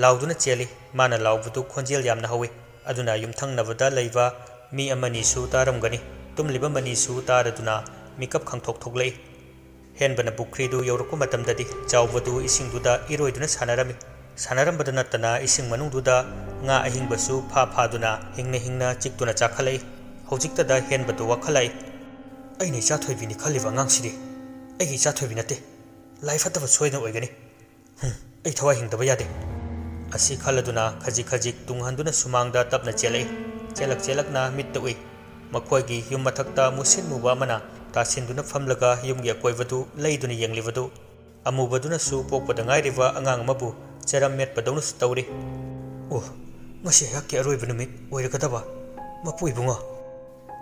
ꯂꯥꯎꯗꯨꯅ ꯆꯦꯜꯂꯤ꯫ ꯃꯥꯅ ꯂꯥꯎꯕꯗꯨ ꯈꯣꯟꯖꯦꯜ ꯌꯥꯝꯅ ꯍꯧꯏ, ꯑꯗꯨꯅ ꯌꯨꯝꯊꯪꯅꯕꯗ ꯂꯩꯕ ꯃꯤ ꯑꯃꯅꯤꯁꯨ ꯇꯥꯔꯝꯒꯅꯤ꯫ ꯇꯨꯝꯂꯤꯕ ꯃꯅꯤꯁꯨ ꯇꯥꯔꯗꯨꯅ ꯃꯤꯀꯞ ꯈꯪꯊꯣꯛ ꯊꯣꯛꯂꯛꯏ꯫ ꯍꯦꯟꯕꯅ ꯄꯨꯈ꯭ꯔꯤꯗꯨ ꯌꯧꯔꯛꯄ ꯃꯇꯝꯗꯗꯤ ꯆꯥꯎꯕꯗꯨ ꯏꯁꯤꯡꯗꯨꯗ ꯏꯔꯣꯏꯗꯨꯅ ꯁꯥꯟꯅꯔꯝꯃꯤ꯫ ꯁꯥꯟꯅꯔꯝꯕꯗ ꯅꯠꯇꯅ ꯏꯁꯤꯡ ꯃꯅꯨꯡꯗꯨꯗ ꯉꯥ ꯑꯍꯤꯡꯕꯁꯨ ꯐꯥ ꯐꯥꯗꯨꯅ ꯍꯤꯡꯅ ꯍꯤꯡꯅ ꯆꯤꯛꯇꯨꯅ ꯆꯥꯈꯠꯂꯛꯏ꯫ ꯍꯧꯖꯤꯛꯇꯗ ꯍꯦꯟꯕꯗꯨ ꯋꯥꯈꯠꯂꯛꯏ꯫ "ꯑꯩꯅ ꯏꯆꯥ ꯊꯣꯏꯕꯤꯅꯤ ꯈꯜꯂꯤꯕ ꯑꯉꯥꯡꯁꯤꯗꯤ ꯑꯩꯒꯤ ꯏꯆꯥ ꯊꯣꯏꯕꯤ ꯅꯠꯇꯦ꯫ ꯂꯥꯏ ꯐꯠꯇꯕ ꯁꯣꯏꯗꯅ ꯑꯣꯏꯒꯅꯤ꯫ "ꯍꯨꯝ, ꯑꯩ ꯊꯋꯥꯏ ꯍꯤꯡꯗꯕ ꯌꯥꯗꯦ"꯫ ꯑꯁꯤ ꯈꯜꯂꯗꯨꯅ ꯈꯖꯤꯛ ꯈꯖꯤꯛ ꯇꯨꯡ ꯍꯟꯗꯨꯅ ꯁꯨꯃꯥꯡꯗ ꯇꯞꯅ ꯆꯦꯜꯂꯛꯏ꯫ ꯆꯦꯜꯂꯛ ꯆꯦꯜꯂꯛꯅ ꯃꯤꯠꯇ ꯎꯏ꯫ ꯃꯈꯣꯏꯒꯤ ꯌꯨꯝ ꯃꯊꯛꯇ ꯃꯨꯁꯤꯟ ꯃꯨꯕ ꯑꯃꯅ ꯇꯥꯁꯤꯟꯗꯨꯅ ꯐꯝꯂꯒ ꯌꯨꯝꯒꯤ ꯑꯀꯣꯏꯕꯗꯨ ꯂꯩꯗꯨꯅ ꯌꯦꯡꯂꯤꯕꯗꯨ꯫ ꯑꯃꯨꯕꯗꯨꯅꯁꯨ ꯄꯣꯛꯄꯗ ꯉꯥꯏꯔꯤꯕ ꯑꯉꯥꯡ ꯑꯃꯕꯨ ꯆꯔꯝ ꯃꯦꯠꯄꯗꯧꯅꯁꯨ ꯇꯧꯔꯤ꯫ "ꯑꯣ, ꯉꯁꯤ ꯑꯩꯍꯥꯛꯀꯤ ꯑꯔꯣꯏꯕ ꯅꯨꯃꯤꯠ ꯑꯣꯏꯔꯒꯗꯕ꯫ ꯃꯄꯨ ꯏꯕꯨꯡꯉꯣ"꯫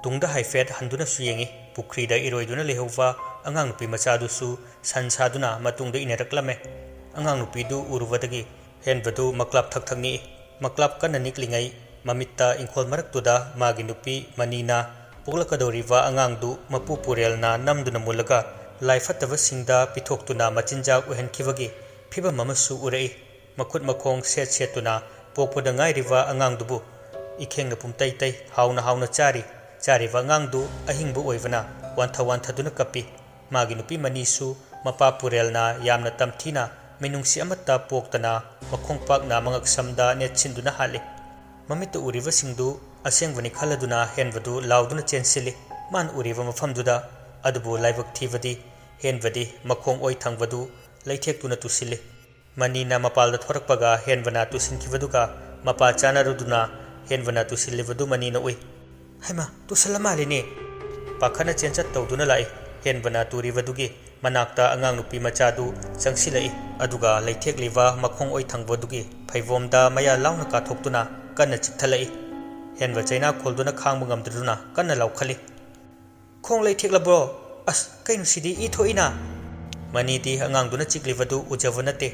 ꯇꯨꯡꯗ ꯍꯥꯏꯐꯦꯠ ꯍꯟꯗꯨꯅꯁꯨ ꯌꯦꯡꯏ꯫ ꯄꯨꯈ꯭ꯔꯤꯗ ꯏꯔꯣꯏꯗꯨꯅ ꯂꯩꯍꯧꯕ ꯑꯉꯥꯡ ꯅꯨꯄꯤ ꯃꯆꯥꯗꯨꯁꯨ ꯁꯟ ꯁꯥꯗꯨꯅ ꯃꯇꯨꯡꯗ ꯏꯟꯅꯔꯛꯂꯝꯃꯦ꯫ ꯑꯉꯥꯡ ꯅꯨꯄꯤꯗꯨ ꯎꯔꯨꯕꯗꯒꯤ ꯍꯦꯟꯕꯗꯨ ꯃꯀ꯭ꯂꯥꯞ ꯊꯛ ꯊꯛ ꯅꯤꯛꯏ꯫ ꯃꯀ꯭ꯂꯥꯞ ꯀꯟꯅ ꯅꯤꯛꯂꯤꯉꯩ ꯃꯃꯤꯠꯇ ꯏꯪꯈꯣꯜ ꯃꯔꯛꯇꯨꯗ ꯃꯥꯒꯤ ꯅꯨꯄꯤ ꯃꯅꯤꯅ ꯄꯣꯛꯂꯛꯀꯗꯧꯔꯤꯕ ꯑꯉꯥꯡꯗꯨ ꯃꯄꯨ ꯄꯨꯔꯦꯜꯅ ꯅꯝꯗꯨꯅ ꯃꯨꯜꯂꯒ ꯂꯥꯏ ꯐꯠꯇꯕꯁꯤꯡꯗ ꯄꯤꯊꯣꯛꯇꯨꯅ ꯃꯆꯤꯟꯖꯥꯛ ꯑꯣꯏꯍꯟꯈꯤꯕꯒꯤ ꯐꯤꯚꯝ ꯑꯃꯁꯨ ꯎꯔꯛꯏ꯫ ꯃꯈꯨꯠ ꯃꯈꯣꯡ ꯁꯦꯠ ꯁꯦꯠꯇꯨꯅ ꯄꯣꯛꯄꯗ ꯉꯥꯏꯔꯤꯕ ꯑꯉꯥꯡꯗꯨꯕꯨ ꯏꯈꯦꯡꯅ ꯄꯨꯝꯇꯩ ꯇꯩ, ꯍꯥꯎꯅ ꯍꯥꯎꯅ ꯆꯥꯔꯤ꯫ ꯆꯥꯔꯤꯕ ꯑꯉꯥꯡꯗꯨ ꯑꯍꯤꯡꯕ ꯑꯣꯏꯕꯅ ꯋꯥꯟꯊ ꯋꯥꯟꯊꯗꯨꯅ ꯀꯞꯄꯤ꯫ ꯃꯥꯒꯤ ꯅꯨꯄꯤ ꯃꯅꯤꯁꯨ ꯃꯄꯥ ꯄꯨꯔꯦꯜꯅ ꯌꯥꯝꯅ ꯇꯝꯊꯤꯅ ꯃꯤꯅꯨꯡꯁꯤ ꯑꯃꯠꯇ ꯄꯣꯛꯇꯅ ꯃꯈꯣꯡ ꯄꯥꯛꯅ ꯃꯉꯛꯁꯝꯗ ꯅꯦꯠꯁꯤꯟꯗꯨꯅ ꯍꯥꯠꯂꯤ꯫ ꯃꯃꯤꯠꯇ ꯎꯔꯤꯕꯁꯤꯡꯗꯨ ꯑꯁꯦꯡꯕꯅꯤ ꯈꯜꯂꯗꯨꯅ ꯍꯦꯟꯕꯗꯨ ꯂꯥꯎꯗꯨꯅ ꯆꯦꯟꯁꯤꯜꯂꯤ꯫ ꯃꯥꯅ ꯎꯔꯤꯕ ꯃꯐꯝꯗꯨꯗ꯫ ꯑꯗꯨꯕꯨ ꯂꯥꯏꯕꯛ ꯊꯤꯕꯗꯤ ꯍꯦꯟꯕꯗꯤ ꯃꯈꯣꯡ ꯑꯣꯏ ꯊꯪꯕꯗꯨ ꯂꯩꯊꯦꯛꯇꯨꯅ ꯇꯨꯁꯤꯜꯂꯤ꯫ ꯃꯅꯤꯅ ꯃꯄꯥꯜꯗ ꯊꯣꯔꯛꯄꯒ ꯍꯦꯟꯕꯅ ꯇꯨꯁꯤꯟꯈꯤꯕꯗꯨꯒ ꯃꯄꯥ ꯆꯥꯅꯔꯨꯗꯨꯅ ꯍꯦꯟꯕꯅ ꯇꯨꯁꯤꯜꯂꯤꯕꯗꯨ ꯃꯅꯤꯅ ꯎꯏ꯫ "ꯍꯩꯃꯥ, ꯇꯨꯁꯜꯂ ꯃꯥꯜꯂꯤꯅꯦ!" ꯄꯥꯈꯠꯅ ꯆꯦꯟꯆꯠ ꯇꯧꯗꯨꯅ ꯂꯥꯛꯏ꯫ ꯍꯦꯟꯕꯅ ꯇꯨꯔꯤꯕꯗꯨꯒꯤ ꯃꯅꯥꯛꯇ ꯑꯉꯥꯡ ꯅꯨꯄꯤ ꯃꯆꯥꯗꯨ ꯆꯪꯁꯤꯜꯂꯛꯏ꯫ ꯑꯗꯨꯒ ꯂꯩꯊꯦꯛꯂꯤꯕ ꯃꯈꯣꯡ ꯑꯣꯏ ꯊꯪꯕꯗꯨꯒꯤ ꯐꯩꯕꯣꯝꯗ ꯃꯌꯥ ꯂꯥꯎꯅ ꯀꯥꯊꯣꯛꯇꯨꯅ ꯀꯟꯅ ꯆꯤꯛꯊꯠꯂꯛꯏ꯫ ꯍꯦꯟꯕ ꯆꯩꯅꯥ ꯈꯣꯜꯗꯨꯅ ꯈꯥꯡꯕ ꯉꯝꯗꯗꯨꯅ ꯀꯟꯅ ꯂꯥꯎꯈꯠꯂꯤ꯫ "ꯈꯣꯡ ꯂꯩꯊꯦꯛꯂꯕ꯭ꯔꯣ? ꯑꯁ, ꯀꯩꯅꯣ ꯁꯤꯗꯤ, ꯏ ꯊꯣꯛꯏꯅ!" ꯃꯅꯤꯗꯤ ꯑꯉꯥꯡꯗꯨꯅ ꯆꯤꯛꯂꯤꯕꯗꯨ ꯎꯖꯕ ꯅꯠꯇꯦ꯫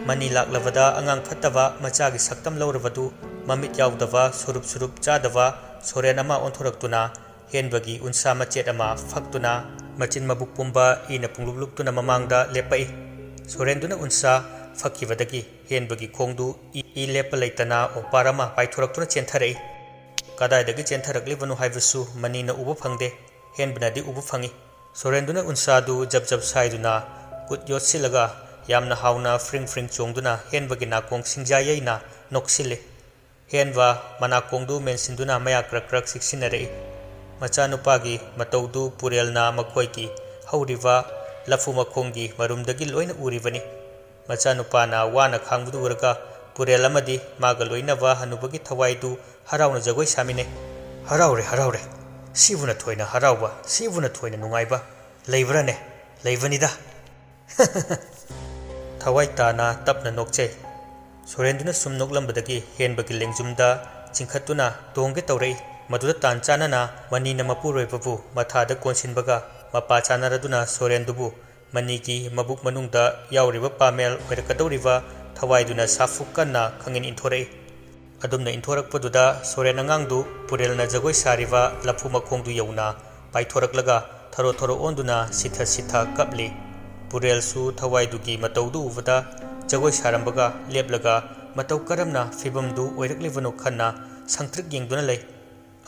ꯃꯅꯤ ꯂꯥꯛꯂꯕꯗ ꯑꯉꯥꯡ ꯐꯠꯇꯕ ꯃꯆꯥꯒꯤ ꯁꯛꯇꯝ ꯂꯧꯔꯕꯗꯨ ꯃꯃꯤꯠ ꯌꯥꯎꯗꯕ, ꯁꯨꯔꯨꯞ ꯁꯨꯔꯨꯞ ꯆꯥꯗꯕ ꯁꯣꯔꯦꯟ ꯑꯃ ꯑꯣꯟꯊꯣꯔꯛꯇꯨꯅ ꯍꯦꯟꯕꯒꯤ ꯎꯟꯁꯥ ꯃꯆꯦꯠ ꯑꯃ ꯐꯛꯇꯨꯅ ꯃꯆꯤꯟ ꯃꯕꯨꯛ ꯄꯨꯝꯕ ꯏꯅ ꯄꯨꯡꯂꯨꯞ ꯂꯨꯞꯇꯨꯅ ꯃꯃꯥꯡꯗ ꯂꯦꯞꯄꯛꯏ꯫ ꯁꯣꯔꯦꯟꯗꯨꯅ ꯎꯟꯁꯥ ꯐꯛꯈꯤꯕꯗꯒꯤ ꯍꯦꯟꯕꯒꯤ ꯈꯣꯡꯗꯨ ꯏ, ꯏ ꯂꯦꯞꯄ ꯂꯩꯇꯅ ꯑꯣꯄꯥꯔ ꯑꯃ ꯄꯥꯏꯊꯣꯔꯛꯇꯨꯅ ꯆꯦꯟꯊꯔꯛꯏ꯫ ꯀꯗꯥꯏꯗꯒꯤ ꯆꯦꯟꯊꯔꯛꯂꯤꯕꯅꯣ ꯍꯥꯏꯕꯁꯨ ꯃꯅꯤꯅ ꯎꯕ ꯐꯪꯗꯦ꯫ ꯍꯦꯟꯕꯅꯗꯤ ꯎꯕ ꯐꯪꯏ꯫ ꯁꯣꯔꯦꯟꯗꯨꯅ ꯎꯟꯁꯥꯗꯨ ꯖꯞ ꯖꯞ ꯁꯥꯏꯗꯨꯅ ꯈꯨꯠ ꯌꯣꯠꯁꯤꯜꯂꯒ ꯌꯥꯝꯅ ꯍꯥꯎꯅ ꯐ꯭ꯔꯤꯡ ꯐ꯭ꯔꯤꯡ ꯆꯣꯡꯗꯨꯅ ꯍꯦꯟꯕꯒꯤ ꯅꯥꯀꯣꯡ ꯁꯤꯡꯖꯥ ꯌꯩꯅ ꯅꯣꯛꯁꯤꯜꯂꯤ꯫ ꯍꯦꯟꯕ ꯃꯅꯥꯀꯣꯡꯗꯨ ꯃꯦꯟꯁꯤꯟꯗꯨꯅ ꯃꯌꯥ ꯀ꯭ꯔꯛ ꯀ꯭ꯔꯛ ꯆꯤꯛꯁꯤꯟꯅꯔꯛꯏ꯫ ꯃꯆꯥꯅꯨꯄꯥꯒꯤ ꯃꯇꯧꯗꯨ ꯄꯨꯔꯦꯜꯅ ꯃꯈꯣꯏꯒꯤ ꯍꯧꯔꯤꯕ ꯂꯐꯨ ꯃꯈꯣꯡꯒꯤ ꯃꯔꯨꯝꯗꯒꯤ ꯂꯣꯏꯅ ꯎꯔꯤꯕꯅꯤ꯫ ꯃꯆꯥꯅꯨꯄꯥꯅ ꯋꯥꯅ ꯈꯥꯡꯕꯗꯨ ꯎꯔꯒ ꯄꯨꯔꯦꯜ ꯑꯃꯗꯤ ꯃꯥꯒ ꯂꯣꯏꯅꯕ ꯍꯅꯨꯕꯒꯤ ꯊꯋꯥꯏꯗꯨ ꯍꯔꯥꯎꯅ ꯖꯒꯣꯏ ꯁꯥꯃꯤꯟꯅꯩ꯫ "ꯍꯔꯥꯎꯔꯦ, ꯍꯔꯥꯎꯔꯦ꯫ ꯁꯤꯕꯨꯅ ꯊꯣꯏꯅ ꯍꯔꯥꯎꯕ, ꯁꯤꯕꯨꯅ ꯊꯣꯏꯅ ꯅꯨꯡꯉꯥꯏꯕ ꯂꯩꯕ꯭ꯔꯥꯅꯦ? ꯂꯩꯕꯅꯤꯗ꯫" ꯊꯋꯥꯏ ꯇꯥꯅ ꯇꯞꯅ ꯅꯣꯛꯆꯩ꯫ ꯁꯣꯔꯦꯟꯗꯨꯅ ꯁꯨꯝ ꯅꯣꯛꯂꯝꯕꯗꯒꯤ ꯍꯦꯟꯕꯒꯤ ꯂꯦꯡꯖꯨꯝꯗ ꯆꯤꯡꯈꯠꯇꯨꯅ ꯇꯣꯡꯒꯦ ꯇꯧꯔꯛꯏ꯫ ꯃꯗꯨꯗ ꯇꯥꯟ ꯆꯥꯅꯅ ꯃꯅꯤꯅ ꯃꯄꯨꯔꯣꯏꯕꯕꯨ ꯃꯊꯥꯗ ꯀꯣꯟꯁꯤꯟꯕꯒ ꯃꯄꯥ ꯆꯥꯅꯔꯗꯨꯅ ꯁꯣꯔꯦꯟꯗꯨꯕꯨ ꯃꯅꯤꯒꯤ ꯃꯕꯨꯛ ꯃꯅꯨꯡꯗ ꯌꯥꯎꯔꯤꯕ ꯄꯥꯃꯦꯜ ꯑꯣꯏꯔꯛꯀꯗꯧꯔꯤꯕ ꯊꯋꯥꯏꯗꯨꯅ ꯁꯥꯐꯨ ꯀꯟꯅ ꯈꯪꯏꯟ ꯏꯟꯊꯣꯔꯛꯏ꯫ ꯑꯗꯨꯝꯅ ꯏꯟꯊꯣꯔꯛꯄꯗꯨꯗ ꯁꯣꯔꯦꯟ ꯑꯉꯥꯡꯗꯨ ꯄꯨꯔꯦꯜꯅ ꯖꯒꯣꯏ ꯁꯥꯔꯤꯕ ꯂꯐꯨ ꯃꯈꯣꯡꯗꯨ ꯌꯧꯅ ꯄꯥꯏꯊꯣꯔꯛꯂꯒ ꯊꯔꯣ ꯊꯔꯣ ꯑꯣꯟꯗꯨꯅ ꯁꯤꯊ ꯁꯤꯊ ꯀꯞꯂꯤ꯫ ꯄꯨꯔꯦꯜꯁꯨ ꯊꯋꯥꯏꯗꯨꯒꯤ ꯃꯇꯧꯗꯨ ꯎꯕꯗ ꯖꯒꯣꯏ ꯁꯥꯔꯝꯕꯒ ꯂꯦꯞꯂꯒ ꯃꯇꯧ ꯀꯔꯝꯅ ꯐꯤꯕꯝꯗꯨ ꯑꯣꯏꯔꯛꯂꯤꯕꯅꯣ ꯈꯟꯅ ꯁꯪꯇ꯭ꯔꯤꯛ ꯌꯦꯡꯗꯨꯅ ꯂꯩ꯫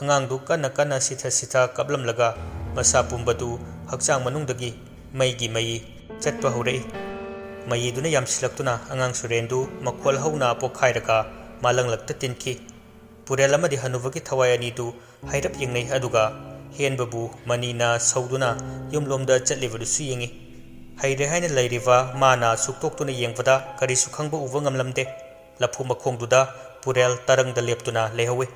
ꯑꯉꯥꯡꯗꯨ ꯀꯟꯅ ꯀꯟꯅ ꯁꯤꯊ ꯁꯤꯊ ꯀꯞꯂꯝꯂꯒ ꯃꯁꯥ ꯄꯨꯝꯕꯗꯨ ꯍꯛꯆꯥꯡ ꯃꯅꯨꯡꯗꯒꯤ ꯃꯩꯒꯤ ꯃꯩ ꯆꯠꯄ ꯍꯧꯔꯛꯏ꯫ ꯃꯩꯗꯨꯅ ꯌꯥꯝꯁꯤꯜꯂꯛꯇꯨꯅ ꯑꯉꯥꯡ ꯁꯨꯔꯦꯟꯗꯨ ꯃꯈꯣꯜ ꯍꯧꯅ ꯄꯣꯛꯈꯥꯏꯔꯒ ꯃꯥꯂꯪꯂꯛꯇ ꯇꯤꯟꯈꯤ꯫ ꯄꯨꯔꯦꯜ ꯑꯃꯗꯤ ꯍꯅꯨꯕꯒꯤ ꯊꯋꯥꯏ ꯑꯅꯤꯗꯨ ꯍꯥꯏꯔꯞ ꯌꯦꯡꯅꯩ, ꯑꯗꯨꯒ ꯍꯦꯟꯕꯕꯨ ꯃꯅꯤꯅ ꯁꯧꯗꯨꯅ ꯌꯨꯝꯂꯣꯝꯗ ꯆꯠꯂꯤꯕꯗꯨꯁꯨ ꯌꯦꯡꯏ꯫ ꯍꯩꯔꯦ ꯍꯥꯏꯅ ꯂꯩꯔꯤꯕ ꯃꯥꯅ ꯁꯨꯛꯇꯣꯛꯇꯨꯅ ꯌꯦꯡꯕꯗ ꯀꯔꯤꯁꯨ ꯈꯪꯕ ꯎꯕ ꯉꯝꯂꯝꯗꯦ꯫ ꯂꯐꯨ ꯃꯈꯣꯡꯗꯨꯗ ꯄꯨꯔꯦꯜ ꯇꯔꯪꯗ ꯂꯦꯞꯇꯨꯅ ꯂꯩꯍꯧꯏ꯫